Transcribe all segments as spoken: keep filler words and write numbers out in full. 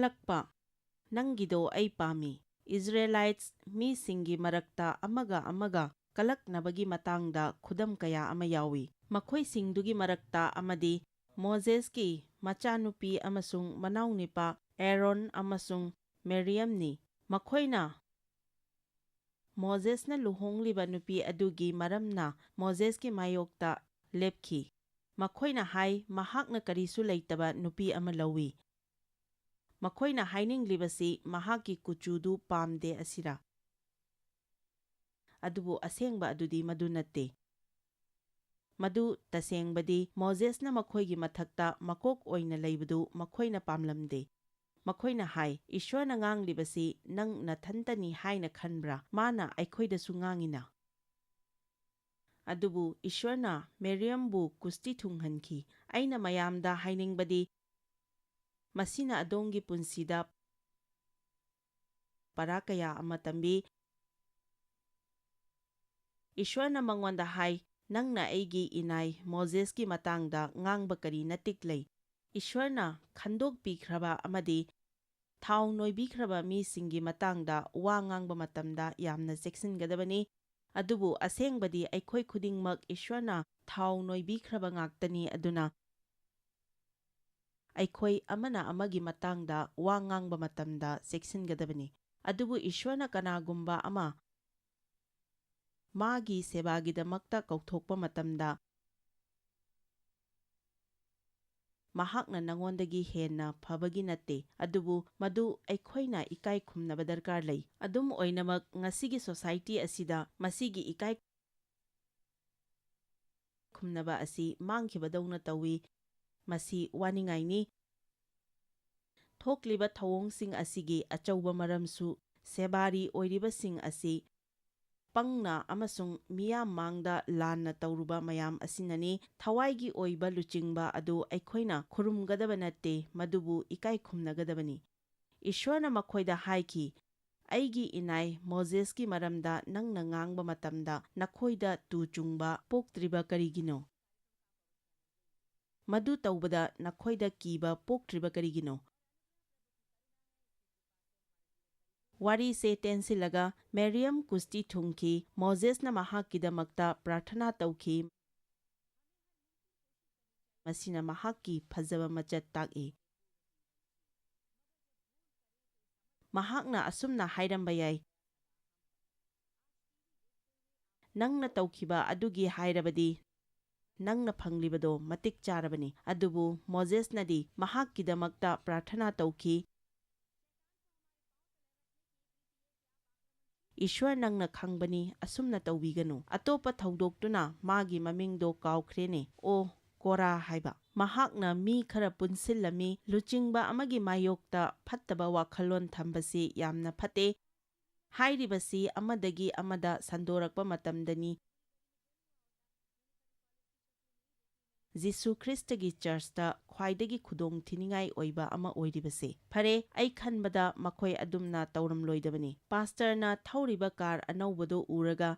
ꯍꯥꯏꯔꯛꯄ, "ꯅꯪꯒꯤꯗꯣ ꯑꯩ ꯄꯥꯝꯃꯤ꯫" ꯏꯁꯔꯥꯌꯦꯂꯥꯏꯠꯁ ꯃꯤꯁꯤꯡꯒꯤ ꯃꯔꯛꯇ ꯑꯃꯒ ꯑꯃꯒ ꯀꯂꯛꯅꯕꯒꯤ ꯃꯇꯥꯡꯗ ꯈꯨꯗꯝ ꯀꯌꯥ ꯑꯃ ꯌꯥꯎꯏ꯫ ꯃꯈꯣꯏꯁꯤꯡꯗꯨꯒꯤ ꯃꯔꯛꯇ ꯑꯃꯗꯤ ꯃꯣꯖꯦꯁꯀꯤ ꯃꯆꯥꯅꯨꯄꯤ ꯑꯃꯁꯨꯡ ꯃꯅꯥꯎꯅꯨꯄꯥ ꯑꯦꯔꯣꯟ ꯑꯃꯁꯨꯡ ꯃꯤꯔꯤꯌꯝꯅꯤ꯫ ꯃꯈꯣꯏꯅ ꯃꯣꯖꯦꯁꯅ ꯂꯨꯍꯣꯡꯂꯤꯕ ꯅꯨꯄꯤ ꯑꯗꯨꯒꯤ ꯃꯔꯝꯅ ꯃꯣꯖꯦꯁꯀꯤ ꯃꯥꯌꯣꯛꯇ ꯂꯦꯞꯈꯤ꯫ ꯃꯈꯣꯏꯅ ꯍꯥꯏ, "ꯃꯍꯥꯛꯅ ꯀꯔꯤꯁꯨ ꯂꯩꯇꯕ ꯅꯨꯄꯤ ꯑꯃ ꯂꯧꯏ꯫" ꯃꯈꯣꯏꯅ ꯍꯥꯏꯅꯤꯡꯂꯤꯕꯁꯤ ꯃꯍꯥꯛꯀꯤ ꯀꯨꯆꯨꯗꯨ ꯄꯥꯝꯗꯦ ꯑꯁꯤꯔꯥ? ꯑꯗꯨꯕꯨ ꯑꯁꯦꯡꯕ ꯑꯗꯨꯗꯤ ꯃꯗꯨ ꯅꯠꯇꯦ꯫ ꯃꯗꯨ ꯇꯁꯦꯡꯕꯗꯤ ꯃꯣꯖꯦꯁꯅ ꯃꯈꯣꯏꯒꯤ ꯃꯊꯛꯇ ꯃꯀꯣꯛ ꯑꯣꯏꯅ ꯂꯩꯕꯗꯨ ꯃꯈꯣꯏꯅ ꯄꯥꯝꯂꯝꯗꯦ꯫ ꯃꯈꯣꯏꯅ ꯍꯥꯏ, "ꯏꯁ꯭ꯋꯔꯅ ꯉꯥꯡꯂꯤꯕꯁꯤ ꯅꯪ ꯅꯊꯟꯇꯅꯤ ꯍꯥꯏꯅ ꯈꯟꯕ꯭ꯔꯥ? ꯃꯥꯅ ꯑꯩꯈꯣꯏꯗꯁꯨ ꯉꯥꯡꯏꯅ꯫" ꯑꯗꯨꯕꯨ ꯏꯁ꯭ꯋꯔꯅ ꯃꯤꯔꯤꯌꯝꯕꯨ ꯀꯨꯁꯇꯤ ꯊꯨꯡꯍꯟꯈꯤ꯫ ꯑꯩꯅ ꯃꯌꯥꯝꯗ ꯍꯥꯏꯅꯤꯡꯕꯗꯤ, ꯃꯁꯤꯅ ꯑꯗꯣꯝꯒꯤ ꯄꯨꯟꯁꯤꯗ ꯄꯔꯥ ꯀꯌꯥ ꯑꯃ ꯇꯝꯕꯤ꯫ ꯏꯁ꯭ꯋꯔꯅ ꯃꯉꯣꯟꯗ ꯍꯥꯏ, "ꯅꯪꯅ ꯑꯩꯒꯤ ꯏꯅꯥꯏ ꯃꯣꯖꯦꯁꯀꯤ ꯃꯇꯥꯡꯗ ꯉꯥꯡꯕ ꯀꯔꯤ ꯅꯇꯤꯛ ꯂꯩ?" ꯏꯁ꯭ꯋꯔꯅ ꯈꯟꯗꯣꯛꯄꯤꯈ꯭ꯔꯕ ꯑꯃꯗꯤ ꯊꯥꯎ ꯅꯣꯏꯕꯤꯈ꯭ꯔꯕ ꯃꯤꯁꯤꯡꯒꯤ ꯃꯇꯥꯡꯗ ꯋꯥ ꯉꯥꯡꯕ ꯃꯇꯝꯗ ꯌꯥꯝꯅ ꯆꯦꯛꯁꯤꯟꯒꯗꯕꯅꯤ꯫ ꯑꯗꯨꯕꯨ ꯑꯁꯦꯡꯕꯗꯤ ꯑꯩꯈꯣꯏ ꯈꯨꯗꯤꯡꯃꯛ ꯏꯁ꯭ꯋꯔꯅ ꯊꯥꯎ ꯅꯣꯏꯕꯤꯈ꯭ꯔꯕ ꯉꯥꯛꯇꯅꯤ꯫ ꯑꯗꯨꯅ ꯑꯩꯈꯣꯏ ꯑꯃꯅ ꯑꯃꯒꯤ ꯃꯇꯥꯡꯗ ꯋꯥ ꯉꯥꯡꯕ ꯃꯇꯝꯗ ꯆꯦꯛꯁꯤꯟꯒꯗꯕꯅꯤ꯫ ꯑꯗꯨꯕꯨ ꯏꯁ꯭ꯋꯔꯅ ꯀꯅꯥꯒꯨꯝꯕ ꯑꯃ ꯃꯥꯒꯤ ꯁꯦꯕꯥꯒꯤꯗꯃꯛꯇ ꯀꯧꯊꯣꯛꯄ ꯃꯇꯝꯗ, ꯃꯍꯥꯛꯅ ꯅꯉꯣꯟꯗꯒꯤ ꯍꯦꯟꯅ ꯐꯕꯒꯤ ꯅꯠꯇꯦ, ꯑꯗꯨꯕꯨ ꯃꯗꯨ ꯑꯩꯈꯣꯏꯅ ꯏꯀꯥꯏ ꯈꯨꯝꯅꯕ ꯗꯔꯀꯥꯔ ꯂꯩ꯫ ꯑꯗꯨꯝ ꯑꯣꯏꯅꯃꯛ, ꯉꯁꯤꯒꯤ ꯁꯣꯁꯥꯏꯇꯤ ꯑꯁꯤꯗ ꯃꯁꯤꯒꯤ ꯏꯀꯥꯏ ꯈꯨꯝꯅꯕ ꯑꯁꯤ ꯃꯥꯡꯈꯤꯕꯗꯧꯅ ꯇꯧꯏ꯫ ꯃꯁꯤ ꯋꯥꯅꯤꯡꯉꯥꯏꯅꯤ꯫ ꯊꯣꯛꯂꯤꯕ ꯊꯧꯑꯣꯡꯁꯤꯡ ꯑꯁꯤꯒꯤ ꯑꯆꯧꯕ ꯃꯔꯝꯁꯨ ꯁꯦꯕꯥꯔꯤ ꯑꯣꯏꯔꯤꯕꯁꯤꯡ ꯑꯁꯤ ꯄꯪꯅ ꯑꯃꯁꯨꯡ ꯃꯤꯌꯥꯝ ꯃꯥꯡꯗ ꯂꯥꯟꯅ ꯇꯧꯔꯨꯕ ꯃꯌꯥꯝ ꯑꯁꯤꯅꯅꯤ꯫ ꯊꯋꯥꯏꯒꯤ ꯑꯣꯏꯕ ꯂꯨꯆꯤꯡꯕ ꯑꯗꯨ ꯑꯩꯈꯣꯏꯅ ꯈꯨꯔꯨꯝꯒꯗꯕ ꯅꯠꯇꯦ, ꯃꯗꯨꯕꯨ ꯏꯀꯥꯏ ꯈꯨꯝꯅꯒꯗꯕꯅꯤ꯫ ꯏꯁ꯭ꯋꯔꯅ ꯃꯈꯣꯏꯗ ꯍꯥꯏꯈꯤ, "ꯑꯩꯒꯤ ꯏꯅꯥꯏ ꯃꯣꯖꯦꯁꯀꯤ ꯃꯔꯝꯗ ꯅꯪꯅ ꯉꯥꯡꯕ ꯃꯇꯝꯗ ꯅꯈꯣꯏꯗ ꯇꯨ ꯆꯨꯡꯕ ꯄꯣꯛꯇ꯭ꯔꯤꯕ ꯀꯔꯤꯒꯤꯅꯣ? ꯃꯗꯨ ꯇꯧꯕꯗ ꯅꯈꯣꯏꯗ ꯀꯤꯕ ꯄꯣꯛꯇ꯭ꯔꯤꯕ ꯀꯔꯤꯒꯤꯅꯣ?" ꯋꯥꯔꯤꯁꯦ ꯇꯦꯟꯁꯤꯜꯂꯒ, ꯃꯦꯔꯤꯌꯝ ꯀꯨꯁꯇꯤ ꯊꯨꯡꯈꯤ꯫ ꯃꯣꯖꯦꯁꯅ ꯃꯍꯥꯛꯀꯤꯗꯃꯛꯇ ꯄ꯭ꯔꯥꯔꯊꯅꯥ ꯇꯧꯈꯤ꯫ ꯃꯁꯤꯅ ꯃꯍꯥꯛꯀꯤ ꯐꯖꯕ ꯃꯆꯠ ꯇꯥꯛꯏ꯫ ꯃꯍꯥꯛꯅ ꯑꯁꯨꯝꯅ ꯍꯥꯏꯔꯝꯕ ꯌꯥꯏ, "ꯅꯪꯅ ꯇꯧꯈꯤꯕ ꯑꯗꯨꯒꯤ ꯍꯥꯏꯔꯕꯗꯤ ꯅꯪꯅ ꯐꯪꯂꯤꯕꯗꯣ ꯃꯇꯤꯛ ꯆꯥꯔꯕꯅꯤ"꯫ ꯑꯗꯨꯕꯨ ꯃꯣꯖꯦꯁꯅꯗꯤ ꯃꯍꯥꯛꯀꯤꯗꯃꯛꯇ ꯄ꯭ꯔꯥꯔꯊꯅꯥ ꯇꯧꯈꯤ, "ꯏꯁ꯭ꯋꯔ, ꯅꯪꯅ ꯈꯪꯕꯅꯤ, ꯑꯁꯨꯝꯅ ꯇꯧꯕꯤꯒꯅꯨ"꯫ ꯑꯇꯣꯞꯄ ꯊꯧꯗꯣꯛꯇꯨꯅ ꯃꯥꯒꯤ ꯃꯃꯤꯡꯗꯣ ꯀꯥꯎꯈ꯭ꯔꯦꯅꯦ꯫ ꯑꯣ, ꯀꯣꯔꯥ ꯍꯥꯏꯕ꯫ ꯃꯍꯥꯛꯅ ꯃꯤ ꯈꯔ ꯄꯨꯟꯁꯤꯜꯂꯝꯃꯤ꯫ ꯂꯨꯆꯤꯡꯕ ꯑꯃꯒꯤ ꯃꯥꯌꯣꯛꯇ ꯐꯠꯇꯕ ꯋꯥꯈꯜꯂꯣꯟ ꯊꯝꯕꯁꯤ ꯌꯥꯝꯅ ꯐꯠꯇꯦ꯫ ꯍꯥꯏꯔꯤꯕꯁꯤ ꯑꯃꯗꯒꯤ ꯑꯃꯗ ꯁꯟꯗꯣꯔꯛꯄ ꯃꯇꯝꯗꯅꯤ꯫ ꯖꯤꯁꯨ ꯈ꯭ꯔꯤꯁꯇꯒꯤ ꯆꯔꯆꯇ ꯈ꯭ꯋꯥꯏꯗꯒꯤ ꯈꯨꯗꯣꯡ ꯊꯤꯅꯤꯡꯉꯥꯏ ꯑꯣꯏꯕ ꯑꯃ ꯑꯣꯏꯔꯤꯕꯁꯦ꯫ ꯐꯔꯦ, ꯑꯩ ꯈꯟꯕꯗ ꯃꯈꯣꯏ ꯑꯗꯨꯝꯅ ꯇꯧꯔꯝꯂꯣꯏꯗꯕꯅꯤ꯫ ꯄꯥꯁꯇꯔꯅ ꯊꯧꯔꯤꯕ ꯀꯥꯔ ꯑꯅꯧꯕꯗꯨ ꯎꯔꯒ,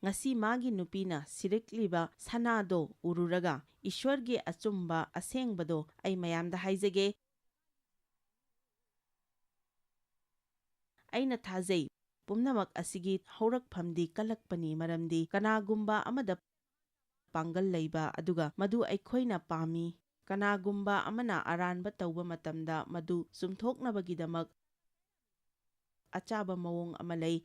ꯉꯁꯤ ꯃꯥꯒꯤ ꯅꯨꯄꯤꯅ ꯁꯤꯔꯛꯂꯤꯕ ꯁꯅꯥꯗꯣ ꯎꯔꯨꯔꯒ, "ꯏꯁ꯭ꯋꯔꯒꯤ ꯑꯆꯨꯝꯕ ꯑꯁꯦꯡꯕꯗꯣ ꯑꯩ ꯃꯌꯥꯝꯗ ꯍꯥꯏꯖꯒꯦ꯫ ꯑꯩꯅ ꯊꯥꯖꯩ, ꯄꯨꯝꯅꯃꯛ ꯑꯁꯤꯒꯤ ꯍꯧꯔꯛꯐꯝꯗꯤ ꯀꯜꯂꯛꯄꯅꯤ, ꯃꯔꯝꯗꯤ ꯀꯅꯥꯒꯨꯝꯕ ꯑꯃꯗ ꯄꯥꯡꯒꯜ ꯂꯩꯕ, ꯑꯗꯨꯒ ꯃꯗꯨ ꯑꯩꯈꯣꯏꯅ ꯄꯥꯝꯃꯤ꯫ ꯀꯅꯥꯒꯨꯝꯕ ꯑꯃꯅ ꯑꯔꯥꯟꯕ ꯇꯧꯕ ꯃꯇꯝꯗ ꯃꯗꯨ ꯆꯨꯝꯊꯣꯛꯅꯕꯒꯤꯗꯃꯛ ꯑꯆꯥꯕ ꯃꯑꯣꯡ ꯑꯃ ꯂꯩ꯫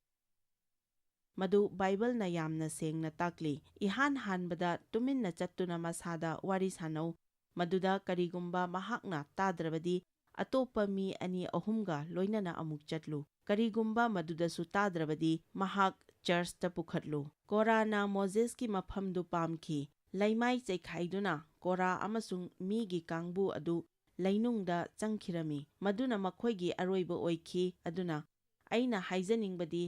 ꯃꯗꯨ ꯕꯥꯏꯕꯜꯅ ꯌꯥꯝꯅ ꯁꯦꯡꯅ ꯇꯥꯛꯂꯤ꯫ ꯏꯍꯥꯟ ꯍꯥꯟꯕꯗ ꯇꯨꯃꯤꯟꯅ ꯆꯠꯇꯨꯅ ꯃꯁꯥꯗ ꯋꯥꯔꯤ ꯁꯥꯅꯧ꯫ ꯃꯗꯨꯗ ꯀꯔꯤꯒꯨꯝꯕ ꯃꯍꯥꯛꯅ ꯇꯥꯗ꯭ꯔꯕꯗꯤ, ꯑꯇꯣꯞꯄ ꯃꯤ ꯑꯅꯤ ꯑꯍꯨꯝꯒ ꯂꯣꯏꯅꯅ ꯑꯃꯨꯛ ꯆꯠꯂꯨ꯫ ꯀꯔꯤꯒꯨꯝꯕ ꯃꯗꯨꯗꯁꯨ ꯇꯥꯗ꯭ꯔꯕꯗꯤ, ꯃꯍꯥꯛ ꯆꯔꯆꯇ ꯄꯨꯈꯠꯂꯨ꯫ ꯀꯣꯔꯥꯅ ꯃꯣꯖꯦꯁꯀꯤ ꯃꯐꯝꯗꯨ ꯄꯥꯝꯈꯤ꯫ ꯂꯩꯃꯥꯏ ꯆꯩꯈꯥꯏꯗꯨꯅ ꯀꯣꯔꯥ ꯑꯃꯁꯨꯡ ꯃꯤꯒꯤ ꯀꯥꯡꯕꯨ ꯑꯗꯨ ꯂꯩꯅꯨꯡꯗ ꯆꯪꯈꯤꯔꯝꯃꯤ꯫ ꯃꯗꯨꯅ ꯃꯈꯣꯏꯒꯤ ꯑꯔꯣꯏꯕ ꯑꯣꯏꯈꯤ꯫ ꯑꯗꯨꯅ ꯑꯩꯅ ꯍꯥꯏꯖꯅꯤꯡꯕꯗꯤ,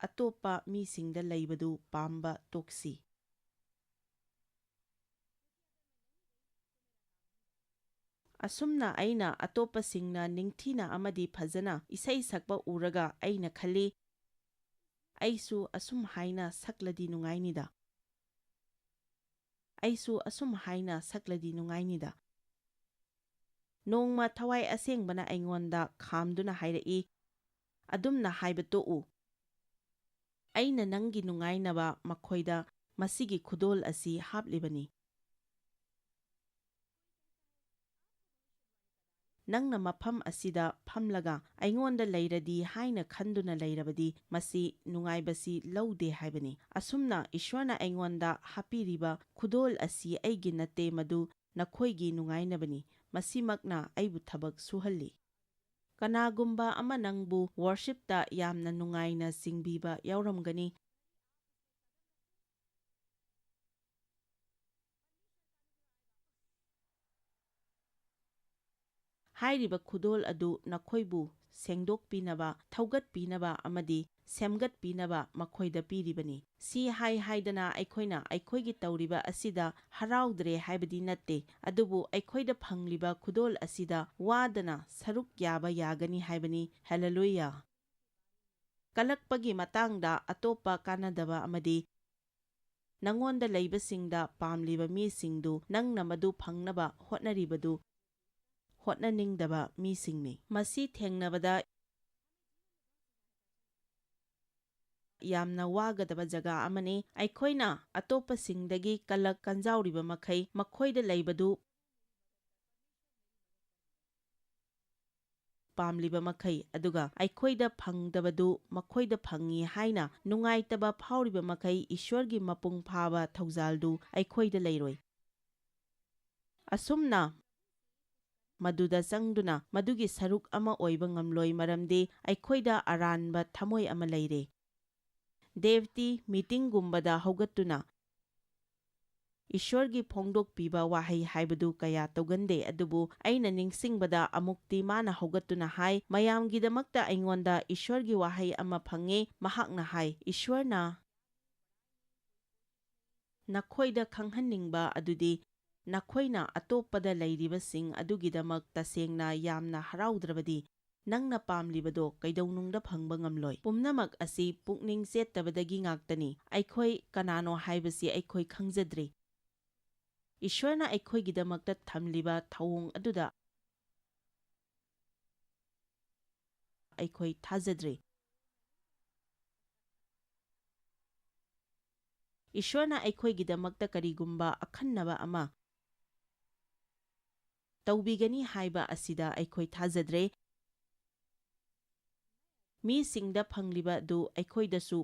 ꯑꯇꯣꯞꯄ ꯃꯤꯁꯤꯡꯗ ꯂꯩꯕꯗꯨ ꯄꯥꯝꯕ ꯇꯣꯛꯁꯤ꯫ ꯑꯁꯨꯝꯅ ꯑꯩꯅ ꯑꯇꯣꯞꯄꯁꯤꯡꯅ ꯅꯤꯡꯊꯤꯅ ꯑꯃꯗꯤ ꯐꯖꯅ ꯏꯁꯩ ꯁꯛꯄ ꯎꯔꯒ ꯑꯩꯅ ꯈꯜꯂꯤ, "ꯑꯩꯁꯨ ꯑꯁꯨꯝ ꯍꯥꯏꯅ ꯁꯛꯂꯗꯤ ꯅꯨꯡꯉꯥꯏꯅꯤꯗ꯫ ꯑꯩꯁꯨ ꯑꯁꯨꯝ ꯍꯥꯏꯅ ꯁꯛꯂꯗꯤ ꯅꯨꯡꯉꯥꯏꯅꯤꯗ"꯫ ꯅꯣꯡꯃ ꯊꯋꯥꯏ ꯑꯁꯦꯡꯕꯅ ꯑꯩꯉꯣꯟꯗ ꯈꯥꯝꯗꯨꯅ ꯍꯥꯏꯔꯛꯏ, "ꯑꯗꯨꯝꯅ ꯍꯥꯏꯕ ꯇꯣꯛꯎ꯫ ꯑꯩꯅ ꯅꯪꯒꯤ ꯅꯨꯡꯉꯥꯏꯅꯕ ꯃꯈꯣꯏꯗ ꯃꯁꯤꯒꯤ ꯈꯨꯗꯣꯜ ꯑꯁꯤ ꯍꯥꯞꯂꯤꯕꯅꯤ꯫ ꯅꯪꯅ ꯃꯐꯝ ꯑꯁꯤꯗ ꯐꯝꯂꯒ ꯑꯩꯉꯣꯟꯗ ꯂꯩꯔꯗꯤ ꯍꯥꯏꯅ ꯈꯟꯗꯨꯅ ꯂꯩꯔꯕꯗꯤ ꯃꯁꯤ ꯅꯨꯡꯉꯥꯏꯕꯁꯤ ꯂꯧꯗꯦ ꯍꯥꯏꯕꯅꯤ꯫ ꯑꯁꯨꯝꯅ ꯏꯁ꯭ꯋꯔꯅ ꯑꯩꯉꯣꯟꯗ ꯍꯥꯞꯄꯤꯔꯤꯕ ꯈꯨꯗꯣꯜ ꯑꯁꯤ ꯑꯩꯒꯤ ꯅꯠꯇꯦ, ꯃꯗꯨ ꯅꯈꯣꯏꯒꯤ ꯅꯨꯡꯉꯥꯏꯅꯕꯅꯤ꯫ ꯃꯁꯤꯃꯛꯅ ꯑꯩꯕꯨ ꯊꯕꯛ ꯁꯨꯍꯜꯂꯤ꯫" ꯀꯅꯥꯒꯨꯝꯕ ꯑꯃ ꯅꯪꯕꯨ ꯋꯥꯔꯁꯤꯞꯇ ꯌꯥꯝꯅ ꯅꯨꯡꯉꯥꯏꯅ ꯆꯤꯡꯕꯤꯕ ꯌꯥꯎꯔꯝꯒꯅꯤ꯫ ꯍꯥꯏꯔꯤꯕ ꯈꯨꯗꯣꯜ ꯑꯗꯨ ꯅꯈꯣꯏꯕꯨ ꯁꯦꯡꯗꯣꯛꯄꯤꯅꯕ, ꯊꯧꯒꯠꯄꯤꯅꯕ ꯑꯃꯗꯤ ꯁꯦꯝꯒꯠꯄꯤꯅꯕ ꯃꯈꯣꯏꯗ ꯄꯤꯔꯤꯕꯅꯤ꯫ ꯁꯤ ꯍꯥꯏ ꯍꯥꯏꯗꯅ ꯑꯩꯈꯣꯏꯅ ꯑꯩꯈꯣꯏꯒꯤ ꯇꯧꯔꯤꯕ ꯑꯁꯤꯗ ꯍꯔꯥꯎꯗ꯭ꯔꯦ ꯍꯥꯏꯕꯗꯤ ꯅꯠꯇꯦ, ꯑꯗꯨꯕꯨ ꯑꯩꯈꯣꯏꯗ ꯐꯪꯂꯤꯕ ꯈꯨꯗꯣꯜ ꯑꯁꯤꯗ ꯋꯥꯗꯅ ꯁꯔꯨꯛ ꯌꯥꯕ ꯌꯥꯒꯅꯤ ꯍꯥꯏꯕꯅꯤ꯫ ꯍꯦꯂꯦꯂꯨꯌꯥ! ꯀꯂꯛꯄꯒꯤ ꯃꯇꯥꯡꯗ ꯑꯇꯣꯞꯄ ꯀꯥꯟꯅꯗꯕ ꯑꯃꯗꯤ ꯅꯉꯣꯟꯗ ꯂꯩꯕꯁꯤꯡꯗ ꯄꯥꯝꯂꯤꯕ ꯃꯤꯁꯤꯡꯗꯨ ꯅꯪꯅ ꯃꯗꯨ ꯐꯪꯅꯕ ꯍꯣꯠꯅꯔꯤꯕꯗꯨ ꯍꯣꯠꯅꯅꯤꯡꯗꯕ ꯃꯤꯁꯤꯡꯅꯤ꯫ ꯃꯁꯤ ꯊꯦꯡꯅꯕꯗ ꯌꯥꯝꯅ ꯋꯥꯒꯗꯕ ꯖꯒꯥ ꯑꯃꯅꯤ꯫ ꯑꯩꯈꯣꯏꯅ ꯑꯇꯣꯞꯄꯁꯤꯡꯗꯒꯤ ꯀꯂꯛ ꯀꯟꯖꯥꯎꯔꯤꯕ ꯃꯈꯩ, ꯃꯈꯣꯏꯗ ꯂꯩꯕꯗꯨ ꯄꯥꯝꯂꯤꯕ ꯃꯈꯩ, ꯑꯗꯨꯒ ꯑꯩꯈꯣꯏꯗ ꯐꯪꯗꯕꯗꯨ ꯃꯈꯣꯏꯗ ꯐꯪꯏ ꯍꯥꯏꯅ ꯅꯨꯡꯉꯥꯏꯇꯕ ꯐꯥꯎꯔꯤꯕ ꯃꯈꯩ, ꯏꯁ꯭ꯋꯔꯒꯤ ꯃꯄꯨꯡ ꯐꯥꯕ ꯊꯧꯖꯥꯜꯗꯨ ꯑꯩꯈꯣꯏꯗ ꯂꯩꯔꯣꯏ꯫ ꯑꯁꯨꯝꯅ ꯃꯗꯨꯗ ꯆꯪꯗꯨꯅ ꯃꯗꯨꯒꯤ ꯁꯔꯨꯛ ꯑꯃ ꯑꯣꯏꯕ ꯉꯝꯂꯣꯏ, ꯃꯔꯝꯗꯤ ꯑꯩꯈꯣꯏꯗ ꯑꯔꯥꯟꯕ ꯊꯃꯣꯏ ꯑꯃ ꯂꯩꯔꯦ꯫ ꯗꯦꯕꯇꯤ ꯃꯤꯇꯤꯡꯒꯨꯝꯕꯗ ꯍꯧꯒꯠꯇꯨꯅ ꯏꯁ꯭ꯋꯔꯒꯤ ꯐꯣꯡꯗꯣꯛꯄꯤꯕ ꯋꯥꯍꯩ ꯍꯥꯏꯕꯗꯨ ꯀꯌꯥ ꯇꯧꯒꯟꯗꯦ, ꯑꯗꯨꯕꯨ ꯑꯩꯅ ꯅꯤꯡꯁꯤꯡꯕꯗ ꯑꯃꯨꯛꯇꯤ ꯃꯥꯅ ꯍꯧꯒꯠꯇꯨꯅ ꯍꯥꯏ, "ꯃꯌꯥꯝꯒꯤꯗꯃꯛꯇ ꯑꯩꯉꯣꯟꯗ ꯏꯁ꯭ꯋꯔꯒꯤ ꯋꯥꯍꯩ ꯑꯃ ꯐꯪꯉꯤ꯫" ꯃꯍꯥꯛꯅ ꯍꯥꯏ, "ꯏꯁ꯭ꯋꯔꯅ ꯅꯈꯣꯏꯗ ꯈꯪꯍꯟꯅꯤꯡꯕ ꯑꯗꯨꯗꯤ ꯅꯈꯣꯏꯅ ꯑꯇꯣꯞꯄꯗ ꯂꯩꯔꯤꯕꯁꯤꯡ ꯑꯗꯨꯒꯤꯗꯃꯛ ꯇꯁꯦꯡꯅ ꯌꯥꯝꯅ ꯍꯔꯥꯎꯗ꯭ꯔꯕꯗꯤ, ꯅꯪꯅ ꯄꯥꯝꯂꯤꯕꯗꯣ ꯀꯩꯗꯧꯅꯨꯡꯗ ꯐꯪꯕ ꯉꯝꯂꯣꯏ꯫" ꯄꯨꯝꯅꯃꯛ ꯑꯁꯤ ꯄꯨꯛꯅꯤꯡ ꯆꯦꯠꯇꯕꯗꯒꯤ ꯉꯥꯛꯇꯅꯤ꯫ ꯑꯩꯈꯣꯏ ꯀꯅꯥꯅꯣ ꯍꯥꯏꯕꯁꯤ ꯑꯩꯈꯣꯏ ꯈꯪꯖꯗ꯭ꯔꯤ꯫ ꯏꯁ꯭ꯋꯔꯅ ꯑꯩꯈꯣꯏꯒꯤꯗꯃꯛꯇ ꯊꯝꯂꯤꯕ ꯊꯧꯑꯣꯡ ꯑꯗꯨꯗ ꯑꯩꯈꯣꯏ ꯊꯥꯖꯗ꯭ꯔꯦ꯫ ꯏꯁ꯭ꯋꯔꯅ ꯑꯩꯈꯣꯏꯒꯤꯗꯃꯛꯇ ꯀꯔꯤꯒꯨꯝꯕ ꯑꯈꯟꯅꯕ ꯑꯃ ꯇꯧꯕꯤꯒꯅꯤ ꯍꯥꯏꯕ ꯑꯁꯤꯗ ꯑꯩꯈꯣꯏ ꯊꯥꯖꯗ꯭ꯔꯦ꯫ ꯃꯤꯁꯤꯡꯗ ꯐꯪꯂꯤꯕ ꯑꯗꯨ ꯑꯩꯈꯣꯏꯗꯁꯨ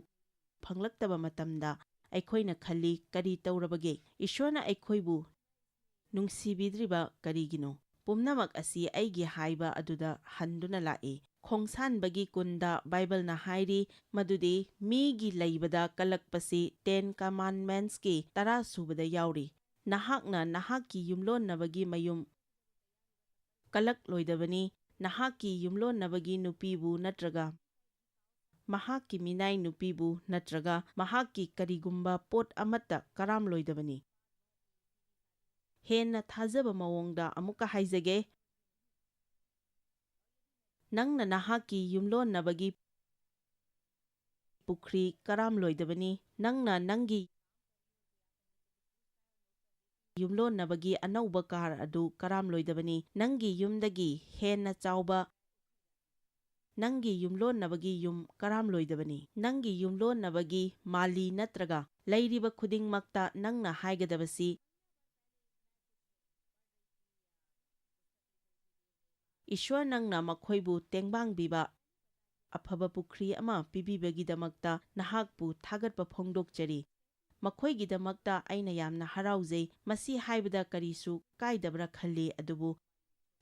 ꯐꯪꯂꯛꯇꯕ ꯃꯇꯝꯗ ꯑꯩꯈꯣꯏꯅ ꯈꯜꯂꯤ, "ꯀꯔꯤ ꯇꯧꯔꯕꯒꯦ? ꯏꯁ꯭ꯋꯔꯅ ꯑꯩꯈꯣꯏꯕꯨ ꯅꯨꯡꯁꯤꯕꯤꯗ꯭ꯔꯤꯕ ꯀꯔꯤꯒꯤꯅꯣ?" ꯄꯨꯝꯅꯃꯛ ꯑꯁꯤ ꯑꯩꯒꯤ ꯍꯥꯏꯕ ꯑꯗꯨꯗ ꯍꯟꯗꯨꯅ ꯂꯥꯛꯏ꯫ ꯈꯣꯡꯁꯥꯟꯕꯒꯤ ꯀꯨꯟꯗ ꯕꯥꯏꯕꯜꯅ ꯍꯥꯏꯔꯤ ꯃꯗꯨꯗꯤ ꯃꯤꯒꯤ ꯂꯩꯕꯗ ꯀꯜꯂꯛꯄꯁꯤ ꯇꯦꯟ ꯀꯃꯥꯟꯃꯦꯟꯠꯁꯀꯤ ꯇꯔꯥ ꯁꯨꯕꯗ ꯌꯥꯎꯔꯤ꯫ "ꯅꯍꯥꯛꯅ ꯅꯍꯥꯛꯀꯤ ꯌꯨꯝꯂꯣꯟꯅꯕꯒꯤ ꯃꯌꯨꯝ ꯀꯜꯂꯛꯂꯣꯏꯗꯕꯅꯤ, ꯅꯍꯥꯛꯀꯤ ꯌꯨꯝꯂꯣꯟꯅꯕꯒꯤ ꯅꯨꯄꯤꯕꯨ ꯅꯠꯇ꯭ꯔꯒ ꯃꯍꯥꯛꯀꯤ ꯃꯤꯅꯥꯏ ꯅꯨꯄꯤꯕꯨ ꯅꯠꯇ꯭ꯔꯒ ꯃꯍꯥꯛꯀꯤ ꯀꯔꯤꯒꯨꯝꯕ ꯄꯣꯠ ꯑꯃꯠꯇ ꯀꯔꯥꯝꯂꯣꯏꯗꯕꯅꯤ꯫" ꯍꯦꯟꯅ ꯊꯥꯖꯕ ꯃꯑꯣꯡꯗ ꯑꯃꯨꯛꯀ ꯍꯥꯏꯖꯒꯦ, ꯅꯪꯅ ꯅꯍꯥꯛꯀꯤ ꯌꯨꯝꯂꯣꯟꯅꯕꯒꯤ ꯄꯨꯈ꯭ꯔꯤ ꯀꯔꯥꯝꯂꯣꯏꯗꯕꯅꯤ, ꯅꯪꯅ ꯅꯪꯒꯤ ꯌꯨꯝꯂꯣꯟꯅꯕꯒꯤ ꯑꯅꯧꯕ ꯀꯥꯔ ꯑꯗꯨ ꯀꯔꯥꯝꯂꯣꯏꯗꯕꯅꯤ, ꯅꯪꯒꯤ ꯌꯨꯝꯗꯒꯤ ꯍꯦꯟꯅ ꯆꯥꯎꯕ ꯅꯪꯒꯤ ꯌꯨꯝꯂꯣꯟꯅꯕꯒꯤ ꯌꯨꯝ ꯀꯔꯥꯝꯂꯣꯏꯗꯕꯅꯤ, ꯅꯪꯒꯤ ꯌꯨꯝꯂꯣꯟꯅꯕꯒꯤ ꯃꯥꯂꯤ ꯅꯠꯇ꯭ꯔꯒ ꯂꯩꯔꯤꯕ ꯈꯨꯗꯤꯡꯃꯛꯇ ꯅꯪꯅ ꯍꯥꯏꯒꯗꯕꯁꯤ, "ꯏꯁ꯭ꯋꯔ, ꯅꯪꯅ ꯃꯈꯣꯏꯕꯨ ꯇꯦꯡꯕꯥꯡꯕꯤꯕ ꯑꯐꯕ ꯄꯨꯈ꯭ꯔꯤ ꯑꯃ ꯄꯤꯕꯤꯕꯒꯤꯗꯃꯛꯇ ꯅꯍꯥꯛꯄꯨ ꯊꯥꯒꯠꯄ ꯐꯣꯡꯗꯣꯛꯆꯔꯤ꯫ ꯃꯈꯣꯏꯒꯤꯗꯃꯛꯇ ꯑꯩꯅ ꯌꯥꯝꯅ ꯍꯔꯥꯎꯖꯩ꯫ ꯃꯁꯤ ꯍꯥꯏꯕꯗ ꯀꯔꯤꯁꯨ ꯀꯥꯏꯗꯕ꯭ꯔꯥ ꯈꯜꯂꯤ, ꯑꯗꯨꯕꯨ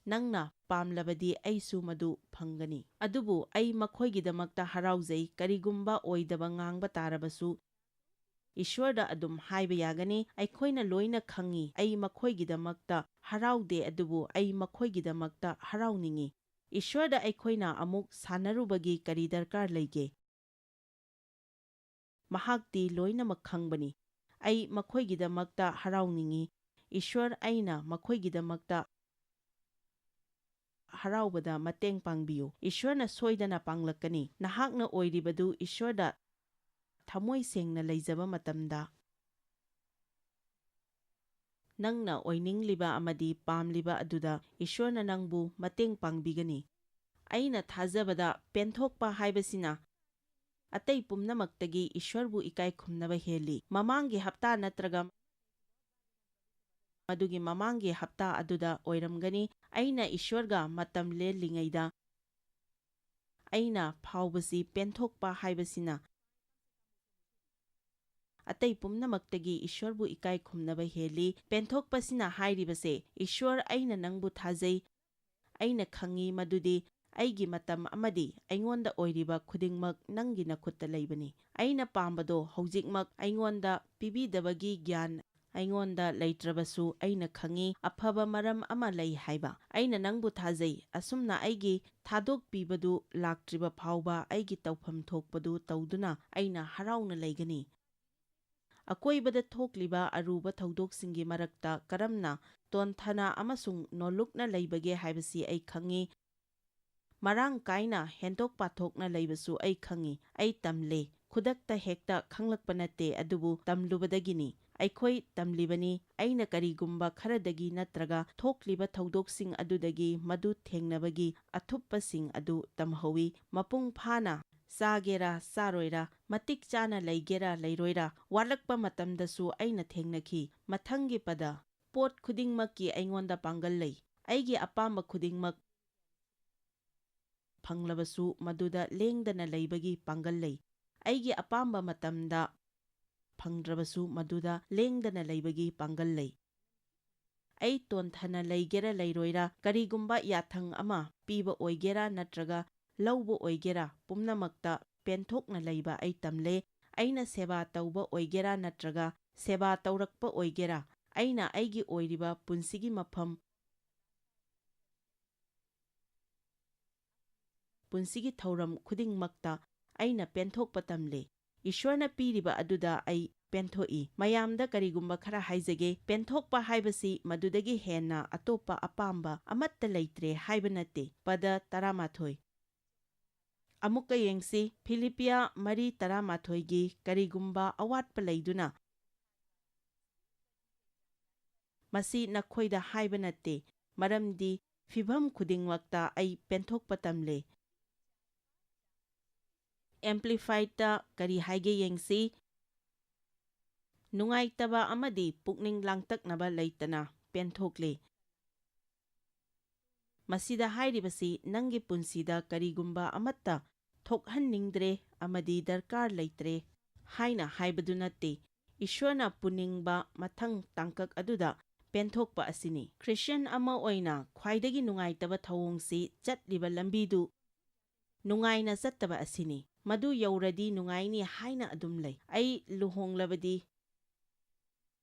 ꯅꯪꯅ ꯄꯥꯝꯂꯕꯗꯤ ꯑꯩꯁꯨ ꯃꯗꯨ ꯐꯪꯒꯅꯤ꯫ ꯑꯗꯨꯕꯨ ꯑꯩ ꯃꯈꯣꯏꯒꯤꯗꯃꯛꯇ ꯍꯔꯥꯎꯖꯩ, ꯀꯔꯤꯒꯨꯝꯕ ꯑꯣꯏꯗꯕ ꯉꯥꯡꯕ ꯇꯥꯔꯕꯁꯨ, ꯏꯁ꯭ꯋꯔꯗ ꯑꯗꯨꯝ ꯍꯥꯏꯕ ꯌꯥꯒꯅꯤ, ꯑꯩꯈꯣꯏꯅ ꯂꯣꯏꯅ ꯈꯪꯏ, ꯑꯩ ꯃꯈꯣꯏꯒꯤꯗꯃꯛꯇ ꯍꯔꯥꯎꯗꯦ, ꯑꯗꯨꯕꯨ ꯑꯩ ꯃꯈꯣꯏꯒꯤꯗꯃꯛꯇ ꯍꯔꯥꯎꯅꯤꯡꯏ꯫ ꯏꯁ꯭ꯋꯔꯗ ꯑꯩꯈꯣꯏꯅ ꯑꯃꯨꯛ ꯁꯥꯟꯅꯔꯨꯕꯒꯤ ꯀꯔꯤ ꯗꯔꯀꯥꯔ ꯂꯩꯒꯦ? ꯃꯍꯥꯛꯇꯤ ꯂꯣꯏꯅꯃꯛ ꯈꯪꯕꯅꯤ꯫ ꯑꯩ ꯃꯈꯣꯏꯒꯤꯗꯃꯛꯇ ꯍꯔꯥꯎꯅꯤꯡꯏ꯫ ꯏꯁ꯭ꯋꯔ, ꯑꯩꯅ ꯃꯈꯣꯏꯒꯤꯗꯃꯛꯇ ꯍꯔꯥꯎꯕꯗ ꯃꯇꯦꯡ ꯄꯥꯡꯕꯤꯌꯨ꯫ ꯏꯁ꯭ꯋꯔꯅ ꯁꯣꯏꯗꯅ ꯄꯥꯡꯂꯛꯀꯅꯤ꯫ ꯅꯍꯥꯛꯅ ꯑꯣꯏꯔꯤꯕꯗꯨ ꯏꯁ꯭ꯋꯔꯗ ꯊꯃꯣꯏ ꯁꯦꯡꯅ ꯂꯩꯖꯕ ꯃꯇꯝꯗ, ꯅꯪꯅ ꯑꯣꯏꯅꯤꯡꯂꯤꯕ ꯑꯃꯗꯤ ꯄꯥꯝꯂꯤꯕ ꯑꯗꯨꯗ ꯏꯁ꯭ꯋꯔꯅ ꯅꯪꯕꯨ ꯃꯇꯦꯡ ꯄꯥꯡꯕꯤꯒꯅꯤ꯫ ꯑꯩꯅ ꯊꯥꯖꯕꯗ ꯄꯦꯟꯊꯣꯛꯄ ꯍꯥꯏꯕꯁꯤꯅ ꯑꯇꯩ ꯄꯨꯝꯅꯃꯛꯇꯒꯤ ꯏꯁ꯭ꯋꯔꯕꯨ ꯏꯀꯥꯏ ꯈꯨꯝꯅꯕ ꯍꯦꯜꯂꯤ꯫ ꯃꯃꯥꯡꯒꯤ ꯍꯞꯇꯥ ꯅꯠꯇ꯭ꯔꯒ ꯃꯗꯨꯒꯤ ꯃꯃꯥꯡꯒꯤ ꯍꯞꯇꯥ ꯑꯗꯨꯗ ꯑꯣꯏꯔꯝꯒꯅꯤ, ꯑꯩꯅ ꯏꯁ꯭ꯋꯔꯒ ꯃꯇꯝ ꯂꯦꯜꯂꯤꯉꯩꯗ ꯑꯩꯅ ꯐꯥꯎꯕꯁꯤ ꯄꯦꯟꯊꯣꯛꯄ ꯍꯥꯏꯕꯁꯤꯅ ꯑꯇꯩ ꯄꯨꯝꯅꯃꯛꯇꯒꯤ ꯏꯁ꯭ꯋꯔꯕꯨ ꯏꯀꯥꯏ ꯈꯨꯝꯅꯕ ꯍꯦꯜꯂꯤ꯫ ꯄꯦꯟꯊꯣꯛꯄꯁꯤꯅ ꯍꯥꯏꯔꯤꯕꯁꯦ, "ꯏꯁ꯭ꯋꯔ, ꯑꯩꯅ ꯅꯪꯕꯨ ꯊꯥꯖꯩ꯫ ꯑꯩꯅ ꯈꯪꯏ ꯃꯗꯨꯗꯤ ꯑꯩꯒꯤ ꯃꯇꯝ ꯑꯃꯗꯤ ꯑꯩꯉꯣꯟꯗ ꯑꯣꯏꯔꯤꯕ ꯈꯨꯗꯤꯡꯃꯛ ꯅꯪꯒꯤ ꯅꯈꯨꯠꯇ ꯂꯩꯕꯅꯤ꯫ ꯑꯩꯅ ꯄꯥꯝꯕꯗꯣ ꯍꯧꯖꯤꯛꯃꯛ ꯑꯩꯉꯣꯟꯗ ꯄꯤꯕꯤꯗꯕꯒꯤ ꯒ꯭ꯌꯥꯟ ꯑꯩꯉꯣꯟꯗ ꯂꯩꯇ꯭ꯔꯕꯁꯨ ꯑꯩꯅ ꯈꯪꯏ ꯑꯐꯕ ꯃꯔꯝ ꯑꯃ ꯂꯩ ꯍꯥꯏꯕ꯫ ꯑꯩꯅ ꯅꯪꯕꯨ ꯊꯥꯖꯩ꯫ ꯑꯁꯨꯝꯅ ꯑꯩꯒꯤ ꯊꯥꯗꯣꯛꯄꯤꯕꯗꯨ ꯂꯥꯛꯇ꯭ꯔꯤꯕ ꯐꯥꯎꯕ ꯑꯩꯒꯤ ꯇꯧꯐꯝ ꯊꯣꯛꯄꯗꯨ ꯇꯧꯗꯨꯅ ꯑꯩꯅ ꯍꯔꯥꯎꯅ ꯂꯩꯒꯅꯤ꯫ ꯑꯀꯣꯏꯕꯗ ꯊꯣꯛꯂꯤꯕ ꯑꯔꯨꯕ ꯊꯧꯗꯣꯛꯁꯤꯡꯒꯤ ꯃꯔꯛꯇ ꯀꯔꯝꯅ ꯇꯣꯟꯊꯅ ꯑꯃꯁꯨꯡ ꯅꯣꯜꯂꯨꯛꯅ ꯂꯩꯕꯒꯦ ꯍꯥꯏꯕꯁꯤ ꯑꯩ ꯈꯪꯏ꯫ ꯃꯔꯥꯡ ꯀꯥꯏꯅ ꯍꯦꯟꯗꯣꯛ ꯄꯥꯊꯣꯛꯅ ꯂꯩꯕꯁꯨ ꯑꯩ ꯈꯪꯏ꯫ ꯑꯩ ꯇꯝꯂꯦ꯫ ꯈꯨꯗꯛꯇ ꯍꯦꯛꯇ ꯈꯪꯂꯛꯄ ꯅꯠꯇꯦ, ꯑꯗꯨꯕꯨ ꯇꯝꯂꯨꯕꯗꯒꯤꯅꯤ꯫ ꯑꯩꯈꯣꯏ ꯇꯝꯂꯤꯕꯅꯤ꯫ ꯑꯩꯅ ꯀꯔꯤꯒꯨꯝꯕ ꯈꯔꯗꯒꯤ ꯅꯠꯇ꯭ꯔꯒ ꯊꯣꯛꯂꯤꯕ ꯊꯧꯗꯣꯛꯁꯤꯡ ꯑꯗꯨꯗꯒꯤ ꯃꯗꯨ ꯊꯦꯡꯅꯕꯒꯤ ꯑꯊꯨꯞꯄꯁꯤꯡ ꯑꯗꯨ ꯇꯝꯍꯧꯏ꯫ ꯃꯄꯨꯡ ꯐꯥꯅ ꯆꯥꯒꯦꯔꯥ ꯆꯥꯔꯣꯏꯔꯥ, ꯃꯇꯤꯛ ꯆꯥꯅ ꯂꯩꯒꯦꯔꯥ ꯂꯩꯔꯣꯏꯔꯥ, ꯋꯥꯠꯂꯛꯄ ꯃꯇꯝꯗꯁꯨ ꯑꯩꯅ ꯊꯦꯡꯅꯈꯤ꯫ ꯃꯊꯪꯒꯤ ꯄꯗ, ꯄꯣꯠ ꯈꯨꯗꯤꯡꯃꯛꯀꯤ ꯑꯩꯉꯣꯟꯗ ꯄꯥꯡꯒꯜ ꯂꯩ꯫ ꯑꯩꯒꯤ ꯑꯄꯥꯝꯕ ꯈꯨꯗꯤꯡꯃꯛ ꯐꯪꯂꯕꯁꯨ ꯃꯗꯨꯗ ꯂꯦꯡꯗꯅ ꯂꯩꯕꯒꯤ ꯄꯥꯡꯒꯜ ꯂꯩ꯫ ꯑꯩꯒꯤ ꯑꯄꯥꯝꯕ ꯃꯇꯝꯗ ꯐꯪꯗ꯭ꯔꯕꯁꯨ ꯃꯗꯨꯗ ꯂꯦꯡꯗꯅ ꯂꯩꯕꯒꯤ ꯄꯥꯡꯒꯜ ꯂꯩ꯫ ꯑꯩ ꯇꯣꯟꯊꯅ ꯂꯩꯒꯦꯔꯥ ꯂꯩꯔꯣꯏꯔꯥ, ꯀꯔꯤꯒꯨꯝꯕ ꯌꯥꯊꯪ ꯑꯃ ꯄꯤꯕ ꯑꯣꯏꯒꯦꯔꯥ ꯅꯠꯇ꯭ꯔꯒ ꯂꯧꯕ ꯑꯣꯏꯒꯦꯔꯥ, ꯄꯨꯝꯅꯃꯛꯇ ꯄꯦꯟꯊꯣꯛꯅ ꯂꯩꯕ ꯑꯩ ꯇꯝꯂꯦ꯫ ꯑꯩꯅ ꯁꯦꯕꯥ ꯇꯧꯕ ꯑꯣꯏꯒꯦꯔꯥ ꯅꯠꯇ꯭ꯔꯒ ꯁꯦꯕꯥ ꯇꯧꯔꯛꯄ ꯑꯣꯏꯒꯦꯔꯥ, ꯑꯩꯅ ꯑꯩꯒꯤ ꯑꯣꯏꯔꯤꯕ ꯄꯨꯟꯁꯤꯒꯤ ꯃꯐꯝ ꯄꯨꯟꯁꯤꯒꯤ ꯊꯧꯔꯝ ꯈꯨꯗꯤꯡꯃꯛꯇ ꯑꯩꯅ ꯄꯦꯟꯊꯣꯛꯄ ꯇꯝꯂꯦ꯫ ꯏꯁ꯭ꯋꯔꯅ ꯄꯤꯔꯤꯕ ꯑꯗꯨꯗ ꯑꯩ ꯄꯦꯟꯊꯣꯛꯏ꯫ ꯃꯌꯥꯝꯗ ꯀꯔꯤꯒꯨꯝꯕ ꯈꯔ ꯍꯥꯏꯖꯒꯦ, ꯄꯦꯟꯊꯣꯛꯄ ꯍꯥꯏꯕꯁꯤ ꯃꯗꯨꯗꯒꯤ ꯍꯦꯟꯅ ꯑꯇꯣꯞꯄ ꯑꯄꯥꯝꯕ ꯑꯃꯠꯇ ꯂꯩꯇ꯭ꯔꯦ ꯍꯥꯏꯕ ꯅꯠꯇꯦ꯫ ꯄꯗ ꯇꯔꯥꯃꯥꯊꯣꯏ꯫ ꯑꯃꯨꯛꯀ ꯌꯦꯡꯁꯤ, ꯐꯤꯂꯤꯄꯤꯌꯥ ꯃꯔꯤ ꯇꯔꯥꯃꯥꯊꯣꯏꯒꯤ, "ꯀꯔꯤꯒꯨꯝꯕ ꯑꯋꯥꯠꯄ ꯂꯩꯗꯨꯅ, ꯃꯁꯤ ꯅꯈꯣꯏꯗ ꯍꯥꯏꯕ ꯅꯠꯇꯦ, ꯃꯔꯝꯗꯤ ꯐꯤꯚꯝ ꯈꯨꯗꯤꯡꯃꯛꯇ ꯑꯩ ꯄꯦꯟꯊꯣꯛꯄ ꯇꯝꯂꯦ꯫ ꯑꯦꯝꯄ꯭ꯂꯤꯐꯥꯏꯗꯇ ꯀꯔꯤ ꯍꯥꯏꯒꯦ ꯌꯦꯡꯁꯤ꯫ ꯅꯨꯡꯉꯥꯏꯇꯕ ꯑꯃꯗꯤ ꯄꯨꯛꯅꯤꯡ ꯂꯥꯡꯇꯛꯅꯕ ꯂꯩꯇꯅ ꯄꯦꯟꯊꯣꯛꯂꯦ꯫ ꯃꯁꯤꯗ ꯍꯥꯏꯔꯤꯕꯁꯤ ꯅꯪꯒꯤ ꯄꯨꯟꯁꯤꯗ ꯀꯔꯤꯒꯨꯝꯕ ꯑꯃꯠꯇ ꯊꯣꯛꯍꯟꯅꯤꯡꯗ꯭ꯔꯦ ꯑꯃꯗꯤ ꯗꯔꯀꯥꯔ ꯂꯩꯇ꯭ꯔꯦ ꯍꯥꯏꯅ ꯍꯥꯏꯕꯗꯨ ꯅꯠꯇꯦ꯫ ꯏꯁ꯭ꯋꯔꯅ ꯄꯨꯅꯤꯡꯕ ꯃꯊꯪ ꯇꯥꯡꯀꯛ ꯑꯗꯨꯗ ꯄꯦꯟꯊꯣꯛꯄ ꯑꯁꯤꯅꯤ꯫ ꯈ꯭ꯔꯤꯁꯇꯤꯌꯥꯟ ꯑꯃ ꯑꯣꯏꯅ ꯈ꯭ꯋꯥꯏꯗꯒꯤ ꯅꯨꯡꯉꯥꯏꯇꯕ ꯊꯧꯑꯣꯡꯁꯤ ꯆꯠꯂꯤꯕ ꯂꯝꯕꯤꯗꯨ ꯅꯨꯡꯉꯥꯏꯅ ꯆꯠꯇꯕ ꯑꯁꯤꯅꯤ꯫ ꯃꯗꯨ ꯌꯧꯔꯗꯤ ꯅꯨꯡꯉꯥꯏꯅꯤ ꯍꯥꯏꯅ ꯑꯗꯨꯝ ꯂꯩ꯫ ꯑꯩ ꯂꯨꯍꯣꯡꯂꯕꯗꯤ,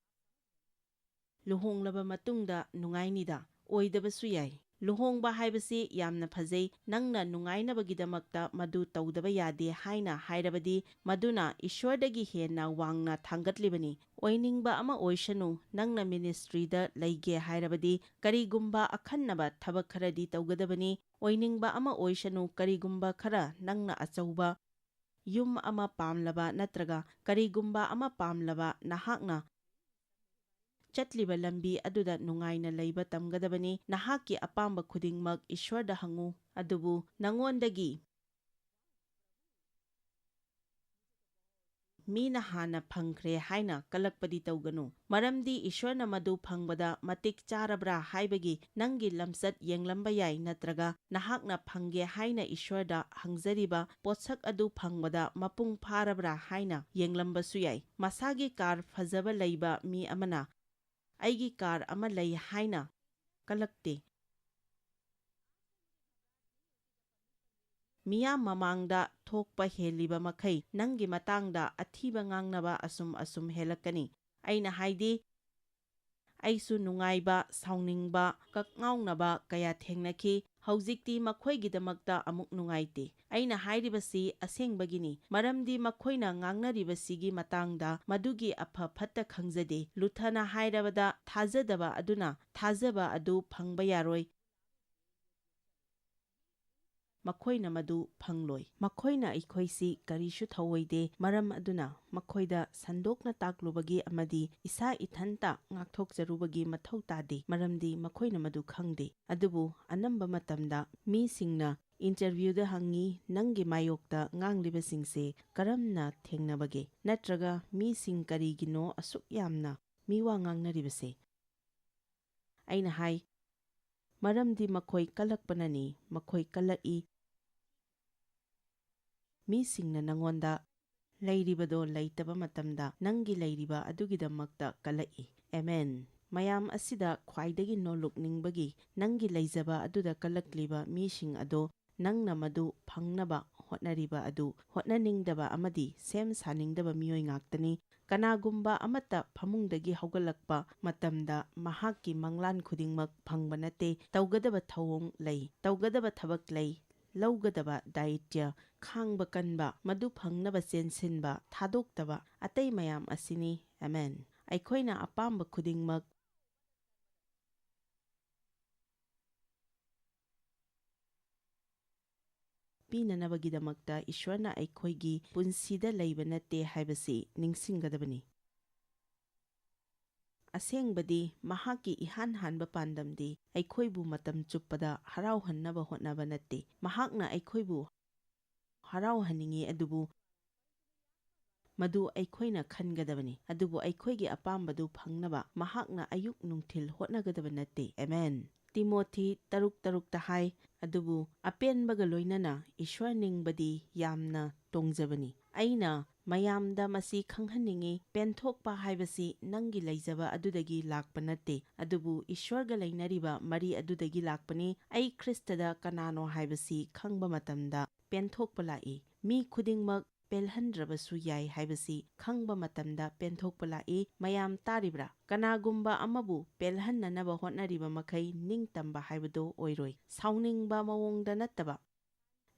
ꯂꯨꯍꯣꯡꯂꯕ ꯃꯇꯨꯡꯗ ꯅꯨꯡꯉꯥꯏꯅꯤꯗ꯫ ꯑꯣꯏꯗꯕꯁꯨ ꯌꯥꯏ꯫ ꯂꯨꯍꯣꯡꯕ ꯍꯥꯏꯕꯁꯤ ꯌꯥꯝꯅ ꯐꯖꯩ, ꯅꯪꯅ ꯅꯨꯡꯉꯥꯏꯅꯕꯒꯤꯗꯃꯛꯇ ꯃꯗꯨ ꯇꯧꯗꯕ ꯌꯥꯗꯦ ꯍꯥꯏꯅ ꯍꯥꯏꯔꯕꯗꯤ, ꯃꯗꯨꯅ ꯏꯁ꯭ꯋꯔꯗꯒꯤ ꯍꯦꯟꯅ ꯋꯥꯡꯅ ꯊꯥꯡꯒꯠꯂꯤꯕꯅꯤ꯫ ꯑꯣꯏꯅꯤꯡꯕ ꯑꯃ ꯑꯣꯏꯁꯅꯨ, ꯅꯪꯅ ꯃꯤꯅꯤꯁꯇ꯭ꯔꯤꯗ ꯂꯩꯒꯦ ꯍꯥꯏꯔꯕꯗꯤ, ꯀꯔꯤꯒꯨꯝꯕ ꯑꯈꯟꯅꯕ ꯊꯕꯛ ꯈꯔꯗꯤ ꯇꯧꯒꯗꯕꯅꯤ꯫ ꯑꯣꯏꯅꯤꯡꯕ ꯑꯃ ꯑꯣꯏꯁꯅꯨ, ꯀꯔꯤꯒꯨꯝꯕ ꯈꯔ ꯅꯪꯅ ꯑꯆꯧꯕ ꯌꯨꯝ ꯑꯃ ꯄꯥꯝꯂꯕ ꯅꯠꯇ꯭ꯔꯒ ꯀꯔꯤꯒꯨꯝꯕ ꯑꯃ ꯄꯥꯝꯂꯕ ꯅꯍꯥꯛꯅ ꯆꯠꯂꯤꯕ ꯂꯝꯕꯤ ꯑꯗꯨꯗ ꯅꯨꯡꯉꯥꯏꯅ ꯂꯩꯕ ꯇꯝꯒꯗꯕꯅꯤ꯫ ꯅꯍꯥꯛꯀꯤ ꯑꯄꯥꯝꯕ ꯈꯨꯗꯤꯡꯃꯛ ꯏꯁ꯭ꯋꯔꯗ ꯍꯪꯉꯨ, ꯑꯗꯨꯕꯨ ꯅꯉꯣꯟꯗꯒꯤ ꯃꯤꯅ ꯍꯥꯟꯅ ꯐꯪꯈ꯭ꯔꯦ ꯍꯥꯏꯅ ꯀꯂꯛꯄꯗꯤ ꯇꯧꯒꯅꯨ, ꯃꯔꯝꯗꯤ ꯏꯁ꯭ꯋꯔꯅ ꯃꯗꯨ ꯐꯪꯕꯗ ꯃꯇꯤꯛ ꯆꯥꯔꯕ꯭ꯔꯥ ꯍꯥꯏꯕꯒꯤ ꯅꯪꯒꯤ ꯂꯝꯆꯠ ꯌꯦꯡꯂꯝꯕ ꯌꯥꯏ, ꯅꯠꯇ꯭ꯔꯒ ꯅꯍꯥꯛꯅ ꯐꯪꯒꯦ ꯍꯥꯏꯅ ꯏꯁ꯭ꯋꯔꯗ ꯍꯪꯖꯔꯤꯕ ꯄꯣꯠꯁꯛ ꯑꯗꯨ ꯐꯪꯕꯗ ꯃꯄꯨꯡ ꯐꯥꯔꯕ꯭ꯔꯥ ꯍꯥꯏꯅ ꯌꯦꯡꯂꯝꯕꯁꯨ ꯌꯥꯏ꯫ ꯃꯁꯥꯒꯤ ꯀꯥꯔ ꯐꯖꯕ ꯂꯩꯕ ꯃꯤ ꯑꯃꯅ "ꯑꯩꯒꯤ ꯀꯥꯔ ꯑꯃ ꯂꯩ" ꯍꯥꯏꯅ ꯀꯂꯛꯇꯦ꯫ ꯃꯤꯌꯥꯝ ꯃꯃꯥꯡꯗ ꯊꯣꯛꯄ ꯍꯦꯜꯂꯤꯕ ꯃꯈꯩ ꯅꯪꯒꯤ ꯃꯇꯥꯡꯗ ꯑꯊꯤꯕ ꯉꯥꯡꯅꯕ ꯑꯁꯨꯝ ꯑꯁꯨꯝ ꯍꯦꯜꯂꯛꯀꯅꯤ꯫ ꯑꯩꯅ ꯍꯥꯏꯗꯤ, ꯑꯩꯁꯨ ꯅꯨꯡꯉꯥꯏꯕ, ꯁꯥꯎꯅꯤꯡꯕ, ꯀꯛꯉꯥꯎꯅꯕ ꯀꯌꯥ ꯊꯦꯡꯅꯈꯤ꯫ ꯍꯧꯖꯤꯛꯇꯤ ꯃꯈꯣꯏꯒꯤꯗꯃꯛꯇ ꯑꯃꯨꯛ ꯅꯨꯡꯉꯥꯏꯇꯦ꯫ ꯑꯩꯅ ꯍꯥꯏꯔꯤꯕꯁꯤ ꯑꯁꯦꯡꯕꯒꯤꯅꯤ, ꯃꯔꯝꯗꯤ ꯃꯈꯣꯏꯅ ꯉꯥꯡꯅꯔꯤꯕꯁꯤꯒꯤ ꯃꯇꯥꯡꯗ ꯃꯗꯨꯒꯤ ꯑꯐ ꯐꯠꯇ ꯈꯪꯖꯗꯦ꯫ ꯂꯨꯊꯅ ꯍꯥꯏꯔꯕꯗ, ꯊꯥꯖꯗꯕ ꯑꯗꯨꯅ ꯊꯥꯖꯕ ꯑꯗꯨ ꯐꯪꯕ ꯌꯥꯔꯣꯏ꯫ ꯃꯈꯣꯏꯅ ꯃꯗꯨ ꯐꯪꯂꯣꯏ꯫ ꯃꯈꯣꯏꯅ ꯑꯩꯈꯣꯏꯁꯤ ꯀꯔꯤꯁꯨ ꯊꯧꯑꯣꯏꯗꯦ, ꯃꯔꯝ ꯑꯗꯨꯅ ꯃꯈꯣꯏꯗ ꯁꯟꯗꯣꯛꯅ ꯇꯥꯛꯂꯨꯕꯒꯤ ꯑꯃꯗꯤ ꯏꯁꯥ ꯏꯊꯟꯇ ꯉꯥꯛꯊꯣꯛꯆꯔꯨꯕꯒꯤ ꯃꯊꯧ ꯇꯥꯗꯦ, ꯃꯔꯝꯗꯤ ꯃꯈꯣꯏꯅ ꯃꯗꯨ ꯈꯪꯗꯦ꯫ ꯑꯗꯨꯕꯨ ꯑꯅꯝꯕ ꯃꯇꯝꯗ ꯃꯤꯁꯤꯡꯅ ꯏꯟꯇꯔꯚ꯭ꯌꯨꯗ ꯍꯪꯉꯤ, "ꯅꯪꯒꯤ ꯃꯥꯌꯣꯛꯇ ꯉꯥꯡꯂꯤꯕꯁꯤꯡꯁꯦ ꯀꯔꯝꯅ ꯊꯦꯡꯅꯕꯒꯦ? ꯅꯠꯇ꯭ꯔꯒ ꯃꯤꯁꯤꯡ ꯀꯔꯤꯒꯤꯅꯣ ꯑꯁꯨꯛ ꯌꯥꯝꯅ ꯃꯤꯋꯥ ꯉꯥꯡꯅꯔꯤꯕꯁꯦ?" ꯑꯩꯅ ꯍꯥꯏ, "ꯃꯔꯝꯗꯤ ꯃꯈꯣꯏ ꯀꯜꯂꯛꯄꯅꯅꯤ, ꯃꯈꯣꯏ ꯀꯜꯂꯛꯏ꯫ ꯃꯤꯁꯤꯡꯅ ꯅꯉꯣꯟꯗ ꯂꯩꯔꯤꯕꯗꯣ ꯂꯩꯇꯕ ꯃꯇꯝꯗ ꯅꯪꯒꯤ ꯂꯩꯔꯤꯕ ꯑꯗꯨꯒꯤꯗꯃꯛꯇ ꯀꯜꯂꯛꯏ꯫" ꯑꯦꯃꯦꯟ꯫ ꯃꯌꯥꯝ ꯑꯁꯤꯗ ꯈ꯭ꯋꯥꯏꯗꯒꯤ ꯅꯣꯂꯨꯛꯅꯤꯡꯕꯒꯤ ꯅꯪꯒꯤ ꯂꯩꯖꯕ ꯑꯗꯨꯗ ꯀꯜꯂꯛꯂꯤꯕ ꯃꯤꯁꯤꯡ ꯑꯗꯣ ꯅꯪꯅ ꯃꯗꯨ ꯐꯪꯅꯕ ꯍꯣꯠꯅꯔꯤꯕ ꯑꯗꯨ ꯍꯣꯠꯅꯅꯤꯡꯗꯕ ꯑꯃꯗꯤ ꯁꯦꯝ ꯁꯥꯅꯤꯡꯗꯕ ꯃꯤꯑꯣꯏ ꯉꯥꯛꯇꯅꯤ꯫ ꯀꯅꯥꯒꯨꯝꯕ ꯑꯃꯠꯇ ꯐꯃꯨꯡꯗꯒꯤ ꯍꯧꯒꯠꯂꯛꯄ ꯃꯇꯝꯗ ꯃꯍꯥꯛꯀꯤ ꯃꯪꯂꯥꯟ ꯈꯨꯗꯤꯡꯃꯛ ꯐꯪꯕ ꯅꯠꯇꯦ꯫ ꯇꯧꯒꯗꯕ ꯊꯧꯑꯣꯡ ꯂꯩ, ꯇꯧꯒꯗꯕ ꯊꯕꯛ ꯂꯩ, ꯂꯧꯒꯗꯕ ꯗꯥꯌꯤꯇ꯭ꯌ, ꯈꯥꯡꯕ ꯀꯟꯕ, ꯃꯗꯨ ꯐꯪꯅꯕ ꯆꯦꯟꯁꯤꯟꯕ, ꯊꯥꯗꯣꯛꯇꯕ, ꯑꯇꯩ ꯃꯌꯥꯝ ꯑꯁꯤꯅꯤ꯫ ꯑꯃꯦꯟ꯫ ꯑꯩꯈꯣꯏꯅ ꯑꯄꯥꯝꯕ ꯈꯨꯗꯤꯡꯃꯛ ꯄꯤꯅꯅꯕꯒꯤꯗꯃꯛꯇ ꯏꯁ꯭ꯋꯔꯅ ꯑꯩꯈꯣꯏꯒꯤ ꯄꯨꯟꯁꯤꯗ ꯂꯩꯕ ꯅꯠꯇꯦ ꯍꯥꯏꯕꯁꯤ ꯅꯤꯡꯁꯤꯡꯒꯗꯕꯅꯤ꯫ ꯑꯁꯦꯡꯕꯗꯤ, ꯃꯍꯥꯛꯀꯤ ꯏꯍꯥꯟ ꯍꯥꯟꯕ ꯄꯥꯟꯗꯝꯗꯤ ꯑꯩꯈꯣꯏꯕꯨ ꯃꯇꯝ ꯆꯨꯞꯄꯗ ꯍꯔꯥꯎꯍꯟꯅꯕ ꯍꯣꯠꯅꯕ ꯅꯠꯇꯦ꯫ ꯃꯍꯥꯛꯅ ꯑꯩꯈꯣꯏꯕꯨ ꯍꯔꯥꯎꯍꯟꯅꯤꯡꯏ, ꯑꯗꯨꯕꯨ ꯃꯗꯨ ꯑꯩꯈꯣꯏꯅ ꯈꯟꯒꯗꯕꯅꯤ꯫ ꯑꯗꯨꯕꯨ ꯑꯩꯈꯣꯏꯒꯤ ꯑꯄꯥꯝꯕꯗꯨ ꯐꯪꯅꯕ ꯃꯍꯥꯛꯅ ꯑꯌꯨꯛ ꯅꯨꯡꯊꯤꯜ ꯍꯣꯠꯅꯒꯗꯕ ꯅꯠꯇꯦ꯫ ꯑꯦꯃꯦꯟ꯫ ꯇꯤꯃꯣꯊꯤ ꯇꯔꯨꯛ ꯇꯔꯨꯛꯇ ꯍꯥꯏ, "ꯑꯗꯨꯕꯨ ꯑꯄꯦꯟꯕꯒ ꯂꯣꯏꯅꯅ ꯏꯁ꯭ꯋꯔ ꯅꯤꯡꯕꯗꯤ ꯌꯥꯝꯅ ꯇꯣꯡꯖꯕꯅꯤ꯫" ꯑꯩꯅ ꯃꯌꯥꯝꯗ ꯃꯁꯤ ꯈꯪꯍꯟꯅꯤꯡꯏ, ꯄꯦꯟꯊꯣꯛꯄ ꯍꯥꯏꯕꯁꯤ ꯅꯪꯒꯤ ꯂꯩꯖꯕ ꯑꯗꯨꯗꯒꯤ ꯂꯥꯛꯄ ꯅꯠꯇꯦ, ꯑꯗꯨꯕꯨ ꯏꯁ꯭ꯋꯔꯒ ꯂꯩꯅꯔꯤꯕ ꯃꯔꯤ ꯑꯗꯨꯗꯒꯤ ꯂꯥꯛꯄꯅꯤ꯫ ꯑꯩ ꯈ꯭ꯔꯤꯁꯇꯗ ꯀꯅꯥꯅꯣ ꯍꯥꯏꯕꯁꯤ ꯈꯪꯕ ꯃꯇꯝꯗ ꯄꯦꯟꯊꯣꯛꯄ ꯂꯥꯛꯏ꯫ ꯃꯤ ꯈꯨꯗꯤꯡꯃꯛ ꯄꯦꯜꯍꯟꯗ꯭ꯔꯕꯁꯨ ꯌꯥꯏ ꯍꯥꯏꯕꯁꯤ ꯈꯪꯕ ꯃꯇꯝꯗ ꯄꯦꯟꯊꯣꯛꯄ ꯂꯥꯛꯏ꯫ ꯃꯌꯥꯝ ꯇꯥꯔꯤꯕ꯭ꯔꯥ? ꯀꯅꯥꯒꯨꯝꯕ ꯑꯃꯕꯨ ꯄꯦꯜꯍꯟꯅꯅꯕ ꯍꯣꯠꯅꯔꯤꯕ ꯃꯈꯩ ꯅꯤꯡꯇꯝꯕ ꯍꯥꯏꯕꯗꯨ ꯑꯣꯏꯔꯣꯏ꯫ ꯁꯥꯎꯅꯤꯡꯕ ꯃꯑꯣꯡꯗ ꯅꯠꯇꯕ,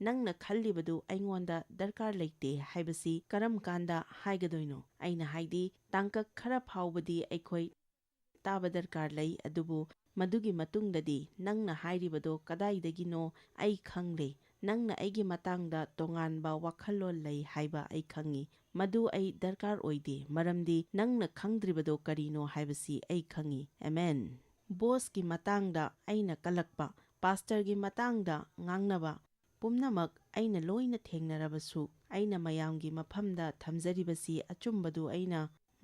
"ꯅꯪꯅ ꯈꯜꯂꯤꯕꯗꯨ ꯑꯩꯉꯣꯟꯗ ꯗꯔꯀꯥꯔ ꯂꯩꯇꯦ" ꯍꯥꯏꯕꯁꯤ ꯀꯔꯝ ꯀꯥꯟꯗ ꯍꯥꯏꯒꯗꯣꯏꯅꯣ? ꯑꯩꯅ ꯍꯥꯏꯗꯤ, ꯇꯥꯡꯀꯛ ꯈꯔ ꯐꯥꯎꯕꯗꯤ ꯑꯩꯈꯣꯏ ꯇꯥꯕ ꯗꯔꯀꯥꯔ ꯂꯩ, ꯑꯗꯨꯕꯨ ꯃꯗꯨꯒꯤ ꯃꯇꯨꯡꯗꯗꯤ ꯅꯪꯅ ꯍꯥꯏꯔꯤꯕꯗꯣ ꯀꯗꯥꯏꯗꯒꯤꯅꯣ ꯑꯩ ꯈꯪꯂꯦ꯫ ꯅꯪꯅ ꯑꯩꯒꯤ ꯃꯇꯥꯡꯗ ꯇꯣꯉꯥꯟꯕ ꯋꯥꯈꯜꯂꯣꯟ ꯂꯩ ꯍꯥꯏꯕ ꯑꯩ ꯈꯪꯏ꯫ ꯃꯗꯨ ꯑꯩ ꯗꯔꯀꯥꯔ ꯑꯣꯏꯗꯦ, ꯃꯔꯝꯗꯤ ꯅꯪꯅ ꯈꯪꯗ꯭ꯔꯤꯕꯗꯨ ꯀꯔꯤꯅꯣ ꯍꯥꯏꯕꯁꯤ ꯑꯩ ꯈꯪꯏ꯫ ꯑꯃꯦꯟ꯫ ꯕꯣꯁꯀꯤ ꯃꯇꯥꯡꯗ ꯑꯩꯅ ꯀꯜꯂꯛꯄ, ꯄꯥꯁꯇꯔꯒꯤ ꯃꯇꯥꯡꯗ ꯉꯥꯡꯅꯕ, ꯄꯨꯝꯅꯃꯛ ꯑꯩꯅ ꯂꯣꯏꯅ ꯊꯦꯡꯅꯔꯕꯁꯨ, ꯑꯩꯅ ꯃꯌꯥꯝꯒꯤ ꯃꯐꯝꯗ ꯊꯝꯖꯔꯤꯕꯁꯤ ꯑꯆꯨꯝꯕꯗꯨ ꯑꯩꯅ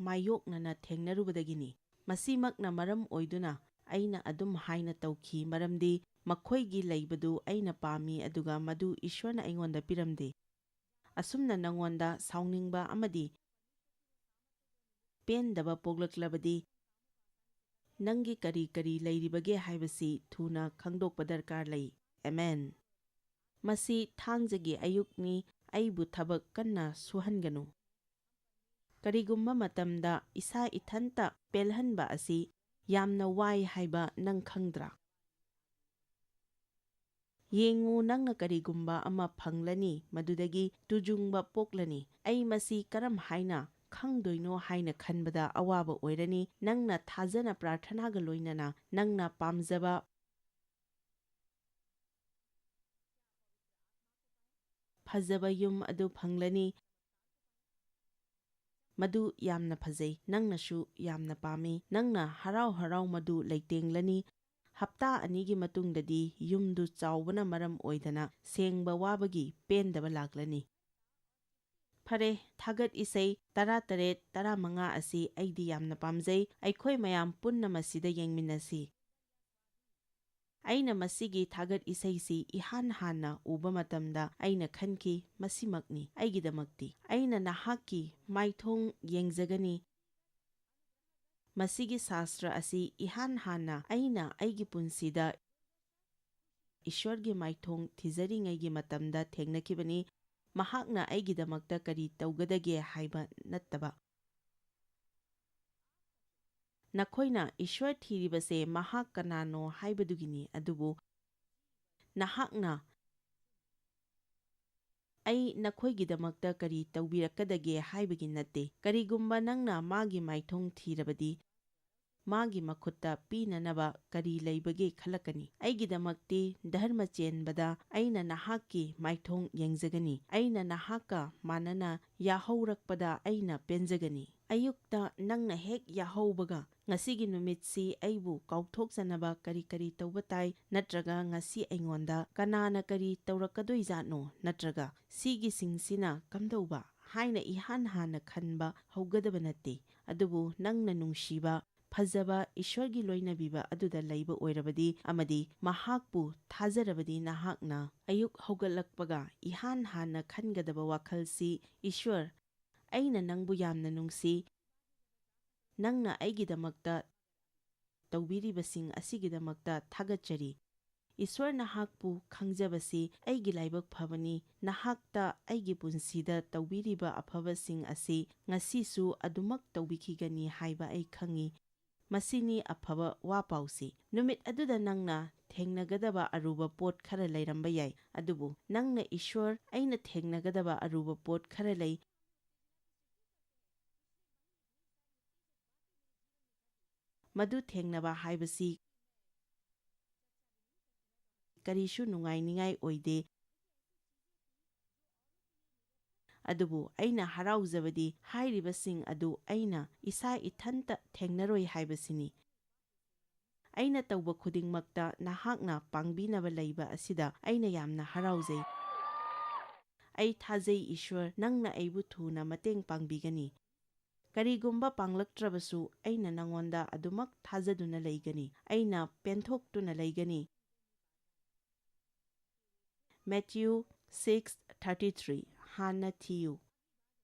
ꯃꯥꯌꯣꯛꯅꯅ ꯊꯦꯡꯅꯔꯨꯕꯗꯒꯤꯅꯤ꯫ ꯃꯁꯤꯃꯛꯅ ꯃꯔꯝ ꯑꯣꯏꯗꯨꯅ ꯑꯩꯅ ꯑꯗꯨꯝ ꯍꯥꯏꯅ ꯇꯧꯈꯤ, ꯃꯔꯝꯗꯤ ꯃꯈꯣꯏꯒꯤ ꯂꯩꯕꯗꯨ ꯑꯩꯅ ꯄꯥꯝꯃꯤ, ꯑꯗꯨꯒ ꯃꯗꯨ ꯏꯁ꯭ꯋꯔꯅ ꯑꯩꯉꯣꯟꯗ ꯄꯤꯔꯝꯗꯦ꯫ ꯑꯁꯨꯝꯅ ꯅꯉꯣꯟꯗ ꯁꯥꯎꯅꯤꯡꯕ ꯑꯃꯗꯤ ꯄꯦꯟꯗꯕ ꯄꯣꯛꯂꯛꯂꯕꯗꯤ, ꯅꯪꯒꯤ ꯀꯔꯤ ꯀꯔꯤ ꯂꯩꯔꯤꯕꯒꯦ ꯍꯥꯏꯕꯁꯤ ꯊꯨꯅ ꯈꯪꯗꯣꯛꯄ ꯗꯔꯀꯥꯔ ꯂꯩ꯫ ꯑꯃꯦꯟ꯫ ꯃꯁꯤ ꯊꯥꯡꯖꯒꯤ ꯑꯌꯨꯛꯅꯤ, ꯑꯩꯕꯨ ꯊꯕꯛ ꯀꯟꯅ ꯁꯨꯍꯟꯒꯅꯨ꯫ ꯀꯔꯤꯒꯨꯝꯕ ꯃꯇꯝꯗ ꯏꯁꯥ ꯏꯊꯟꯇ ꯄꯦꯜꯍꯟꯕ ꯑꯁꯤ ꯌꯥꯝꯅ ꯋꯥꯏ ꯍꯥꯏꯕ ꯅꯪ ꯈꯪꯗ꯭ꯔꯥ? ꯌꯦꯡꯉꯨ, ꯅꯪꯅ ꯀꯔꯤꯒꯨꯝꯕ ꯑꯃ ꯐꯪꯂꯅꯤ, ꯃꯗꯨꯗꯒꯤ ꯇꯨꯖꯨꯡꯕ ꯄꯣꯛꯂꯅꯤ꯫ ꯑꯩ ꯃꯁꯤ ꯀꯔꯝ ꯍꯥꯏꯅ ꯈꯪꯗꯣꯏꯅꯣ ꯍꯥꯏꯅ ꯈꯟꯕꯗ ꯑꯋꯥꯕ ꯑꯣꯏꯔꯅꯤ꯫ ꯅꯪꯅ ꯊꯥꯖꯅ ꯄ꯭ꯔꯥꯔꯊꯅꯥꯒ ꯂꯣꯏꯅꯅ ꯅꯪꯅ ꯄꯥꯝꯖꯕ ꯐꯖꯕ ꯌꯨꯝ ꯑꯗꯨ ꯐꯪꯂꯅꯤ꯫ ꯃꯗꯨ ꯌꯥꯝꯅ ꯐꯖꯩ, ꯅꯪꯅꯁꯨ ꯌꯥꯝꯅ ꯄꯥꯝꯃꯤ꯫ ꯅꯪꯅ ꯍꯔꯥꯎ ꯍꯔꯥꯎ ꯃꯗꯨ ꯂꯩꯇꯦꯡꯂꯅꯤ꯫ ꯍꯞꯇꯥ ꯑꯅꯤꯒꯤ ꯃꯇꯨꯡꯗꯗꯤ ꯌꯨꯝꯗꯨ ꯆꯥꯎꯕꯅ ꯃꯔꯝ ꯑꯣꯏꯗꯅ ꯁꯦꯡꯕ ꯋꯥꯕꯒꯤ ꯄꯦꯟꯗꯕ ꯂꯥꯛꯂꯅꯤ꯫ ꯐꯔꯦ, ꯊꯥꯒꯠ ꯏꯁꯩ ꯇꯔꯥꯇꯔꯦꯠ, ꯇꯔꯥꯃꯉꯥ ꯑꯁꯤ ꯑꯩꯗꯤ ꯌꯥꯝꯅ ꯄꯥꯝꯖꯩ꯫ ꯑꯩꯈꯣꯏ ꯃꯌꯥꯝ ꯄꯨꯟꯅ ꯃꯁꯤꯗ ꯌꯦꯡꯃꯤꯟꯅꯁꯤ꯫ ꯑꯩꯅ ꯃꯁꯤꯒꯤ ꯊꯥꯒꯠ ꯏꯁꯩꯁꯤ ꯏꯍꯥꯟ ꯍꯥꯟꯅ ꯎꯕ ꯃꯇꯝꯗ ꯑꯩꯅ ꯈꯟꯈꯤ, "ꯃꯁꯤꯃꯛꯅꯤ ꯑꯩꯒꯤꯗꯃꯛꯇꯤ꯫ ꯑꯩꯅ ꯅꯍꯥꯛꯀꯤ ꯃꯥꯏꯊꯣꯡ ꯌꯦꯡꯖꯒꯅꯤ꯫ ꯃꯁꯤꯒꯤ ꯁꯥꯁꯇ꯭ꯔ ꯑꯁꯤ ꯏꯍꯥꯟ ꯍꯥꯟꯅ ꯑꯩꯅ ꯑꯩꯒꯤ ꯄꯨꯟꯁꯤꯗ ꯏꯁ꯭ꯋꯔꯒꯤ ꯃꯥꯏꯊꯣꯡ ꯊꯤꯖꯔꯤꯉꯩꯒꯤ ꯃꯇꯝꯗ ꯊꯦꯡꯅꯈꯤꯕꯅꯤ꯫ ꯃꯍꯥꯛꯅ ꯑꯩꯒꯤꯗꯃꯛꯇ ꯀꯔꯤ ꯇꯧꯒꯗꯒꯦ ꯍꯥꯏꯕ ꯅꯠꯇꯕ꯫ ꯅꯈꯣꯏꯅ ꯏꯁ꯭ꯋꯔ ꯊꯤꯔꯤꯕꯁꯦ ꯃꯍꯥꯛ ꯀꯅꯥꯅꯣ ꯍꯥꯏꯕꯗꯨꯒꯤꯅꯤ, ꯑꯗꯨꯕꯨ ꯅꯍꯥꯛꯅ ꯑꯩ ꯅꯈꯣꯏꯒꯤꯗꯃꯛꯇ ꯀꯔꯤ ꯇꯧꯕꯤꯔꯛꯀꯗꯒꯦ ꯍꯥꯏꯕꯒꯤ ꯅꯠꯇꯦ꯫ ꯀꯔꯤꯒꯨꯝꯕ ꯅꯪꯅ ꯃꯥꯒꯤ ꯃꯥꯏꯊꯣꯡ ꯊꯤꯔꯕꯗꯤ, ꯃꯥꯒꯤ ꯃꯈꯨꯠꯇ ꯄꯤꯅꯅꯕ ꯀꯔꯤ ꯂꯩꯕꯒꯦ ꯈꯜꯂꯛꯀꯅꯤ꯫ ꯑꯩꯒꯤꯗꯃꯛꯇꯤ ꯙꯔꯃ ꯆꯦꯟꯕꯗ ꯑꯩꯅ ꯅꯍꯥꯛꯀꯤ ꯃꯥꯏꯊꯣꯡ ꯌꯦꯡꯖꯒꯅꯤ꯫ ꯑꯩꯅ ꯅꯍꯥꯛꯀ ꯃꯥꯟꯅꯅ ꯌꯥꯍꯧꯔꯛꯄꯗ ꯑꯩꯅ ꯄꯦꯟꯖꯒꯅꯤ꯫ ꯑꯌꯨꯛꯇ ꯅꯪꯅ ꯍꯦꯛ ꯌꯥꯍꯧꯕꯒ, "ꯉꯁꯤꯒꯤ ꯅꯨꯃꯤꯠꯁꯤ ꯑꯩꯕꯨ ꯀꯥꯎꯊꯣꯛꯆꯅꯕ ꯀꯔꯤ ꯀꯔꯤ ꯇꯧꯕ ꯇꯥꯏ?" ꯅꯠꯇ꯭ꯔꯒ "ꯉꯁꯤ ꯑꯩꯉꯣꯟꯗ ꯀꯅꯥꯅ ꯀꯔꯤ ꯇꯧꯔꯛꯀꯗꯣꯏꯖꯥꯠꯅꯣ?" ꯅꯠꯇ꯭ꯔꯒ "ꯁꯤꯒꯤꯁꯤꯡꯁꯤꯅ ꯀꯝꯗꯧꯕ?" ꯍꯥꯏꯅ ꯏꯍꯥꯟ ꯍꯥꯟꯅ ꯈꯟꯕ ꯍꯧꯒꯗꯕ ꯅꯠꯇꯦ꯫ ꯑꯗꯨꯕꯨ ꯅꯪꯅ ꯅꯨꯡꯁꯤꯕ, ꯐꯖꯕ ꯏꯁ꯭ꯋꯔꯒꯤ ꯂꯣꯏꯅꯕꯤꯕ ꯑꯗꯨꯗ ꯂꯩꯕ ꯑꯣꯏꯔꯕꯗꯤ ꯑꯃꯗꯤ ꯃꯍꯥꯛꯄꯨ ꯊꯥꯖꯔꯕꯗꯤ, ꯅꯍꯥꯛꯅ ꯑꯌꯨꯛ ꯍꯧꯒꯠꯂꯛꯄꯒ ꯏꯍꯥꯟ ꯍꯥꯟꯅ ꯈꯟꯒꯗꯕ ꯋꯥꯈꯜꯁꯤ, "ꯏꯁ꯭ꯋꯔ, ꯑꯩꯅ ꯅꯪꯕꯨ ꯌꯥꯝꯅ ꯅꯨꯡꯁꯤ꯫ ꯅꯪꯅ ꯑꯩꯒꯤꯗꯃꯛꯇ ꯇꯧꯕꯤꯔꯤꯕꯁꯤꯡ ꯑꯁꯤꯒꯤꯗꯃꯛꯇ ꯊꯥꯒꯠꯆꯔꯤ꯫ ꯏꯁ꯭ꯋꯔ, ꯅꯍꯥꯛꯄꯨ ꯈꯪꯖꯕꯁꯤ ꯑꯩꯒꯤ ꯂꯥꯏꯕꯛ ꯐꯕꯅꯤ꯫ ꯅꯍꯥꯛꯇ ꯑꯩꯒꯤ ꯄꯨꯟꯁꯤꯗ ꯇꯧꯕꯤꯔꯤꯕ ꯑꯐꯕꯁꯤꯡ ꯑꯁꯤ ꯉꯁꯤꯁꯨ ꯑꯗꯨꯃꯛ ꯇꯧꯕꯤꯈꯤꯒꯅꯤ ꯍꯥꯏꯕ ꯑꯩ ꯈꯪꯏ꯫" ꯃꯁꯤꯅꯤ ꯑꯐꯕ ꯋꯥ ꯄꯥꯎꯁꯤ꯫ ꯅꯨꯃꯤꯠ ꯑꯗꯨꯗ ꯅꯪꯅ ꯊꯦꯡꯅꯒꯗꯕ ꯑꯔꯨꯕ ꯄꯣꯠ ꯈꯔ ꯂꯩꯔꯝꯕ ꯌꯥꯏ, ꯑꯗꯨꯕꯨ ꯅꯪꯅ, "ꯏꯁ꯭ꯋꯔ, ꯑꯩꯅ ꯊꯦꯡꯅꯒꯗꯕ ꯑꯔꯨꯕ ꯄꯣꯠ ꯈꯔ ꯂꯩ꯫ ꯃꯗꯨ ꯊꯦꯡꯅꯕ ꯍꯥꯏꯕꯁꯤ ꯀꯔꯤꯁꯨ ꯅꯨꯡꯉꯥꯏꯅꯤꯡꯉꯥꯏ ꯑꯣꯏꯗꯦ꯫ ꯑꯗꯨꯕꯨ ꯑꯩꯅ ꯍꯔꯥꯎꯖꯕꯗꯤ ꯍꯥꯏꯔꯤꯕꯁꯤꯡ ꯑꯗꯨ ꯑꯩꯅ ꯏꯁꯥ ꯏꯊꯟꯇ ꯊꯦꯡꯅꯔꯣꯏ ꯍꯥꯏꯕꯁꯤꯅꯤ꯫ ꯑꯩꯅ ꯇꯧꯕ ꯈꯨꯗꯤꯡꯃꯛꯇ ꯅꯍꯥꯛꯅ ꯄꯥꯡꯕꯤꯅꯕ ꯂꯩꯕ ꯑꯁꯤꯗ ꯑꯩꯅ ꯌꯥꯝꯅ ꯍꯔꯥꯎꯖꯩ꯫ ꯑꯩ ꯊꯥꯖꯩ, ꯏꯁ꯭ꯋꯔ, ꯅꯪꯅ ꯑꯩꯕꯨ ꯊꯨꯅ ꯃꯇꯦꯡ ꯄꯥꯡꯕꯤꯒꯅꯤ꯫ ꯀꯔꯤꯒꯨꯝꯕ ꯄꯥꯡꯂꯛꯇ꯭ꯔꯕꯁꯨ, ꯑꯩꯅ ꯅꯉꯣꯟꯗ ꯑꯗꯨꯃꯛ ꯊꯥꯖꯗꯨꯅ ꯂꯩꯒꯅꯤ꯫ ꯑꯩꯅ ꯄꯦꯟꯊꯣꯛꯇꯨꯅ ꯂꯩꯒꯅꯤ꯫ Matthew six thirty three. ꯍꯥꯟꯅ ꯊꯤꯌꯨ꯫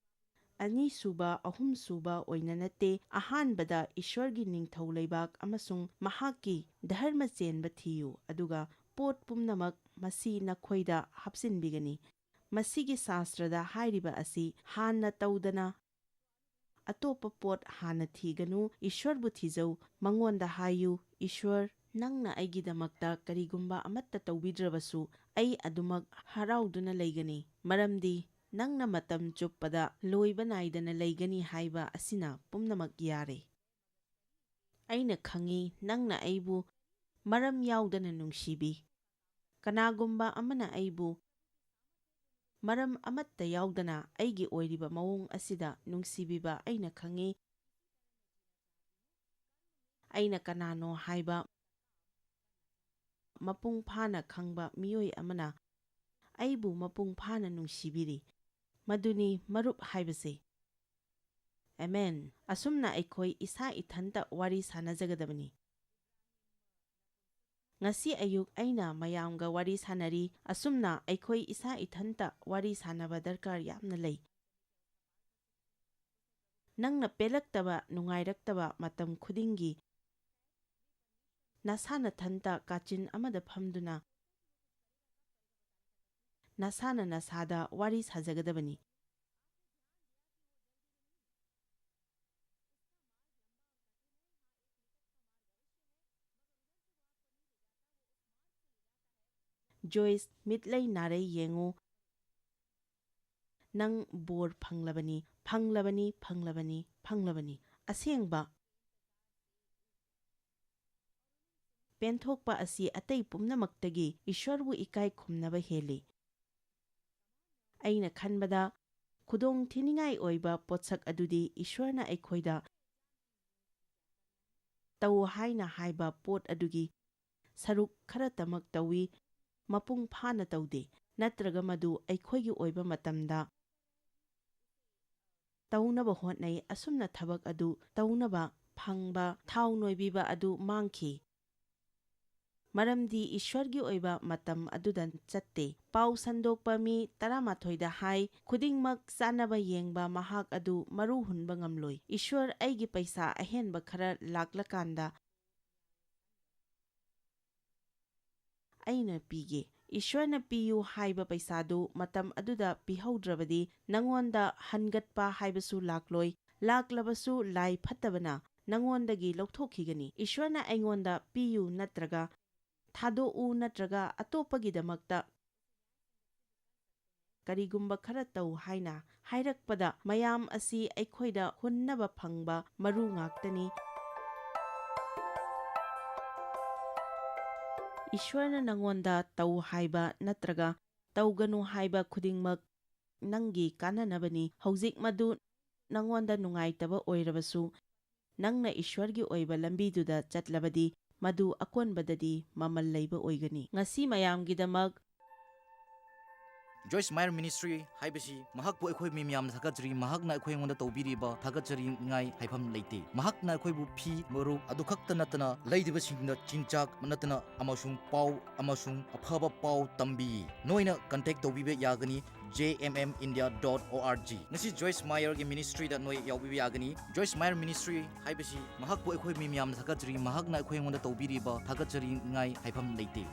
ꯑꯅꯤꯁꯨꯕ, ꯑꯍꯨꯝꯁꯨꯕ ꯑꯣꯏꯅ ꯅꯠꯇꯦ, ꯑꯍꯥꯟꯕꯗ ꯏꯁ꯭ꯋꯔꯒꯤ ꯅꯤꯡꯊꯧ ꯂꯩꯕꯥꯛ ꯑꯃꯁꯨꯡ ꯃꯍꯥꯛꯀꯤ ꯙꯔꯃ ꯆꯦꯟꯕ ꯊꯤꯌꯨ, ꯑꯗꯨꯒ ꯄꯣꯠ ꯄꯨꯝꯅꯃꯛ ꯃꯁꯤ ꯅꯈꯣꯏꯗ ꯍꯥꯞꯆꯤꯟꯕꯤꯒꯅꯤ꯫ ꯃꯁꯤꯒꯤ ꯁꯥꯁꯇ꯭ꯔꯗ ꯍꯥꯏꯔꯤꯕ ꯑꯁꯤ ꯍꯥꯟꯅ ꯇꯧꯗꯅ ꯑꯇꯣꯞꯄ ꯄꯣꯠ ꯍꯥꯟꯅ ꯊꯤꯒꯅꯨ, ꯏꯁ꯭ꯋꯔꯕꯨ ꯊꯤꯖꯧ, ꯃꯉꯣꯟꯗ ꯍꯥꯏꯌꯨ, "ꯏꯁ꯭ꯋꯔ, ꯅꯪꯅ ꯑꯩꯒꯤꯗꯃꯛꯇ ꯀꯔꯤꯒꯨꯝꯕ ꯑꯃꯠꯇ ꯇꯧꯕꯤꯗ꯭ꯔꯕꯁꯨ, ꯑꯩ ꯑꯗꯨꯃꯛ ꯍꯔꯥꯎꯗꯨꯅ ꯂꯩꯒꯅꯤ, ꯃꯔꯝꯗꯤ ꯅꯪꯅ ꯃꯇꯝ ꯆꯨꯞꯄꯗ ꯂꯣꯏꯕ ꯅꯥꯏꯗꯅ ꯂꯩꯒꯅꯤ ꯍꯥꯏꯕ ꯑꯁꯤꯅ ꯄꯨꯝꯅꯃꯛ ꯌꯥꯔꯦ꯫" ꯑꯩꯅ ꯈꯪꯏ ꯅꯪꯅ ꯑꯩꯕꯨ ꯃꯔꯝ ꯌꯥꯎꯗꯅ ꯅꯨꯡꯁꯤꯕꯤ꯫ ꯀꯅꯥꯒꯨꯝꯕ ꯑꯃꯅ ꯑꯩꯕꯨ ꯃꯔꯝ ꯑꯃꯠꯇ ꯌꯥꯎꯗꯅ ꯑꯩꯒꯤ ꯑꯣꯏꯔꯤꯕ ꯃꯑꯣꯡ ꯑꯁꯤꯗ ꯅꯨꯡꯁꯤꯕꯤꯕ ꯑꯩꯅ ꯈꯪꯏ꯫ ꯑꯩꯅ ꯀꯅꯥꯅꯣ ꯍꯥꯏꯕ ꯃꯄꯨꯡ ꯐꯥꯅ ꯈꯪꯕ ꯃꯤꯑꯣꯏ ꯑꯃꯅ ꯑꯩꯕꯨ ꯃꯄꯨꯡ ꯐꯥꯅ ꯅꯨꯡꯁꯤꯕꯤꯔꯤ꯫ ꯃꯗꯨꯅꯤ ꯃꯔꯨꯞ ꯍꯥꯏꯕꯁꯤ꯫ ꯑꯦꯃꯦꯟ꯫ ꯑꯁꯨꯝꯅ ꯑꯩꯈꯣꯏ ꯏꯁꯥ ꯏꯊꯟꯇ ꯋꯥꯔꯤ ꯁꯥꯅꯖꯒꯗꯕꯅꯤ꯫ ꯉꯁꯤ ꯑꯌꯨꯛ ꯑꯩꯅ ꯃꯌꯥꯝꯒ ꯋꯥꯔꯤ ꯁꯥꯅꯔꯤ꯫ ꯑꯁꯨꯝꯅ ꯑꯩꯈꯣꯏ ꯏꯁꯥ ꯏꯊꯟꯇ ꯋꯥꯔꯤ ꯁꯥꯅꯕ ꯗꯔꯀꯥꯔ ꯌꯥꯝꯅ ꯂꯩ꯫ ꯅꯪꯅ ꯄꯦꯜꯂꯛꯇꯕ, ꯅꯨꯡꯉꯥꯏꯔꯛꯇꯕ ꯃꯇꯝ ꯈꯨꯗꯤꯡꯒꯤ ꯅꯁꯥ ꯅꯊꯟꯇ ꯀꯥꯆꯤꯟ ꯑꯃꯗ ꯐꯝꯗꯨꯅ ꯅꯁꯥꯅ ꯅꯁꯥꯗ ꯋꯥꯔꯤ ꯁꯥꯖꯒꯗꯕꯅꯤ꯫ ꯖꯣꯏꯁ, ꯃꯤꯠꯂꯩ ꯅꯥꯔꯩ ꯌꯦꯡꯉꯨ꯫ ꯅꯪ ꯕꯣꯔ ꯐꯪꯂꯕꯅꯤ, ꯐꯪꯂꯕꯅꯤ, ꯐꯪꯂꯕꯅꯤ, ꯐꯪꯂꯕꯅꯤ꯫ ꯑꯁꯦꯡꯕ ꯄꯦꯟꯊꯣꯛꯄ ꯑꯁꯤ ꯑꯇꯩ ꯄꯨꯝꯅꯃꯛꯇꯒꯤ ꯏꯁ꯭ꯋꯔꯕꯨ ꯏꯀꯥꯏ ꯈꯨꯝꯅꯕ ꯍꯦꯜꯂꯤ꯫ ꯑꯩꯅ ꯈꯟꯕꯗ ꯈꯨꯗꯣꯡ ꯊꯤꯅꯤꯡꯉꯥꯏ ꯑꯣꯏꯕ ꯄꯣꯠꯁꯛ ꯑꯗꯨꯗꯤ ꯏꯁ꯭ꯋꯔꯅ ꯑꯩꯈꯣꯏꯗ ꯇꯧ ꯍꯥꯏꯅ ꯍꯥꯏꯕ ꯄꯣꯠ ꯑꯗꯨꯒꯤ ꯁꯔꯨꯛ ꯈꯔꯇꯃꯛ ꯇꯧꯏ, ꯃꯄꯨꯡ ꯐꯥꯅ ꯇꯧꯗꯦ, ꯅꯠꯇ꯭ꯔꯒ ꯃꯗꯨ ꯑꯩꯈꯣꯏꯒꯤ ꯑꯣꯏꯕ ꯃꯇꯝꯗ ꯇꯧꯅꯕ ꯍꯣꯠꯅꯩ꯫ ꯑꯁꯨꯝꯅ ꯊꯕꯛ ꯑꯗꯨ ꯇꯧꯅꯕ ꯐꯪꯕ ꯊꯥꯎ ꯅꯣꯏꯕꯤꯕ ꯑꯗꯨ ꯃꯥꯡꯈꯤ, ꯃꯔꯝꯗꯤ ꯏꯁ꯭ꯋꯔꯒꯤ ꯑꯣꯏꯕ ꯃꯇꯝ ꯑꯗꯨꯗ ꯆꯠꯇꯦ꯫ ꯄꯥꯎ ꯁꯟꯗꯣꯛꯄ ꯃꯤ ꯇꯔꯥꯃꯥꯊꯣꯏꯗ ꯍꯥꯏ, "ꯈꯨꯗꯤꯡꯃꯛ ꯆꯥꯅꯕ ꯌꯦꯡꯕ ꯃꯍꯥꯛ ꯑꯗꯨ ꯃꯔꯨ ꯍꯨꯟꯕ ꯉꯝꯂꯣꯏ꯫ ꯏꯁ꯭ꯋꯔ ꯑꯩꯒꯤ ꯄꯩꯁꯥ ꯑꯍꯦꯟꯕ ꯈꯔ ꯂꯥꯛꯂꯀꯥꯟꯗ ꯑꯩꯅ ꯄꯤꯒꯦ꯫ ꯏꯁ꯭ꯋꯔꯅ ꯄꯤꯌꯨ ꯍꯥꯏꯕ ꯄꯩꯁꯥꯗꯨ ꯃꯇꯝ ꯑꯗꯨꯗ ꯄꯤꯍꯧꯗ꯭ꯔꯕꯗꯤ ꯅꯉꯣꯟꯗ ꯍꯟꯒꯠꯄ ꯍꯥꯏꯕꯁꯨ ꯂꯥꯛꯂꯣꯏ꯫ ꯂꯥꯛꯂꯕꯁꯨ ꯂꯥꯏ ꯐꯠꯇꯕꯅ ꯅꯉꯣꯟꯗꯒꯤ ꯂꯧꯊꯣꯛꯈꯤꯒꯅꯤ꯫ ꯏꯁ꯭ꯋꯔꯅ ꯑꯩꯉꯣꯟꯗ ꯄꯤꯌꯨ ꯅꯠꯇ꯭ꯔꯒ ꯊꯥꯗꯣꯛꯎ ꯅꯠꯇ꯭ꯔꯒ ꯑꯇꯣꯞꯄꯒꯤꯗꯃꯛꯇ ꯀꯔꯤꯒꯨꯝꯕ ꯈꯔ ꯇꯧ ꯍꯥꯏꯅ ꯍꯥꯏꯔꯛꯄꯗ ꯃꯌꯥꯝ ꯑꯁꯤ ꯑꯩꯈꯣꯏꯗ ꯍꯨꯟꯅꯕ ꯐꯪꯕ ꯃꯔꯨ ꯉꯥꯛꯇꯅꯤ꯫ ꯏꯁ꯭ꯋꯔꯅ ꯅꯉꯣꯟꯗ ꯇꯧ ꯍꯥꯏꯕ ꯅꯠꯇ꯭ꯔꯒ ꯇꯧꯒꯅꯨ ꯍꯥꯏꯕ ꯈꯨꯗꯤꯡꯃꯛ ꯅꯪꯒꯤ ꯀꯥꯟꯅꯅꯕꯅꯤ꯫ ꯍꯧꯖꯤꯛ ꯃꯗꯨ ꯅꯉꯣꯟꯗ ꯅꯨꯡꯉꯥꯏꯇꯕ ꯑꯣꯏꯔꯕꯁꯨ, ꯅꯪꯅ ꯏꯁ꯭ꯋꯔꯒꯤ ꯑꯣꯏꯕ ꯂꯝꯕꯤꯗꯨꯗ ꯆꯠꯂꯕꯗꯤ, ꯃꯗꯨ ꯑꯀꯣꯟꯕꯗꯗꯤ ꯃꯃꯜ ꯂꯩꯕ ꯑꯣꯏꯒꯅꯤ꯫ ꯉꯁꯤ ꯃꯌꯥꯝꯒꯤꯗꯃꯛ Joyce Meyer Ministry ꯍꯥꯏꯕꯁꯤ ꯃꯍꯥꯛꯄꯨ ꯑꯩꯈꯣꯏ ꯃꯤ ꯃꯌꯥꯝꯅ ꯊꯥꯒꯠꯆꯔꯤ꯫ ꯃꯍꯥꯛꯅ ꯑꯩꯈꯣꯏ ꯑꯩꯉꯣꯟꯗ ꯇꯧꯕꯤꯔꯤꯕ ꯊꯥꯒꯠꯆꯔꯤꯉꯥꯏ ꯍꯥꯏꯐꯝ ꯂꯩꯇꯦ꯫ ꯃꯍꯥꯛꯅ ꯑꯩꯈꯣꯏꯕꯨ ꯐꯤ, ꯃꯔꯨꯞ ꯑꯗꯨ ꯈꯛꯇ ꯅꯠꯇꯅ ꯂꯩꯗꯕꯁꯤꯡꯗ ꯆꯤꯟꯖꯥꯛ ꯅꯠꯇꯅ ꯑꯃꯁꯨꯡ ꯄꯥꯎ ꯑꯃꯁꯨꯡ ꯑꯐꯕ ꯄꯥꯎ ꯇꯝꯕꯤ꯫ ꯅꯣꯏꯅ contact ꯇꯧꯕꯤꯕ ꯌꯥꯒꯅꯤ J M M India dot O R G꯫ ꯉꯁꯤ Joyce Meyer ꯒꯤ ministry ꯗ ꯅꯣꯏ ꯌꯥꯎꯕꯤꯕ ꯌꯥꯒꯅꯤ꯫ Joyce Meyer Ministry ꯍꯥꯏꯕꯁꯤ ꯃꯍꯥꯛꯄꯨ ꯑꯩꯈꯣꯏ ꯃꯤ ꯃꯌꯥꯝꯅ ꯊꯥꯒꯠꯆꯔꯤ꯫ ꯃꯍꯥꯛꯅ ꯑꯩꯈꯣꯏ ꯑꯩꯉꯣꯟꯗ ꯇꯧꯕꯤꯔꯤꯕ ꯊꯥꯒꯠꯆꯔꯤꯉꯥꯏ ꯍꯥꯏꯐꯝ ꯂꯩꯇꯦ꯫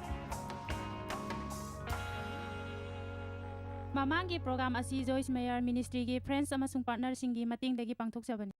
ꯃꯃꯥꯡꯒꯤ program ꯑꯁꯤ Joyce Meyer Ministry ꯒꯤ friends ꯑꯃꯁꯨꯡ partner ꯁꯤꯡꯒꯤ ꯃꯇꯦꯡꯗꯒꯤ ꯄꯥꯡꯊꯣꯛꯆꯕꯅꯤ꯫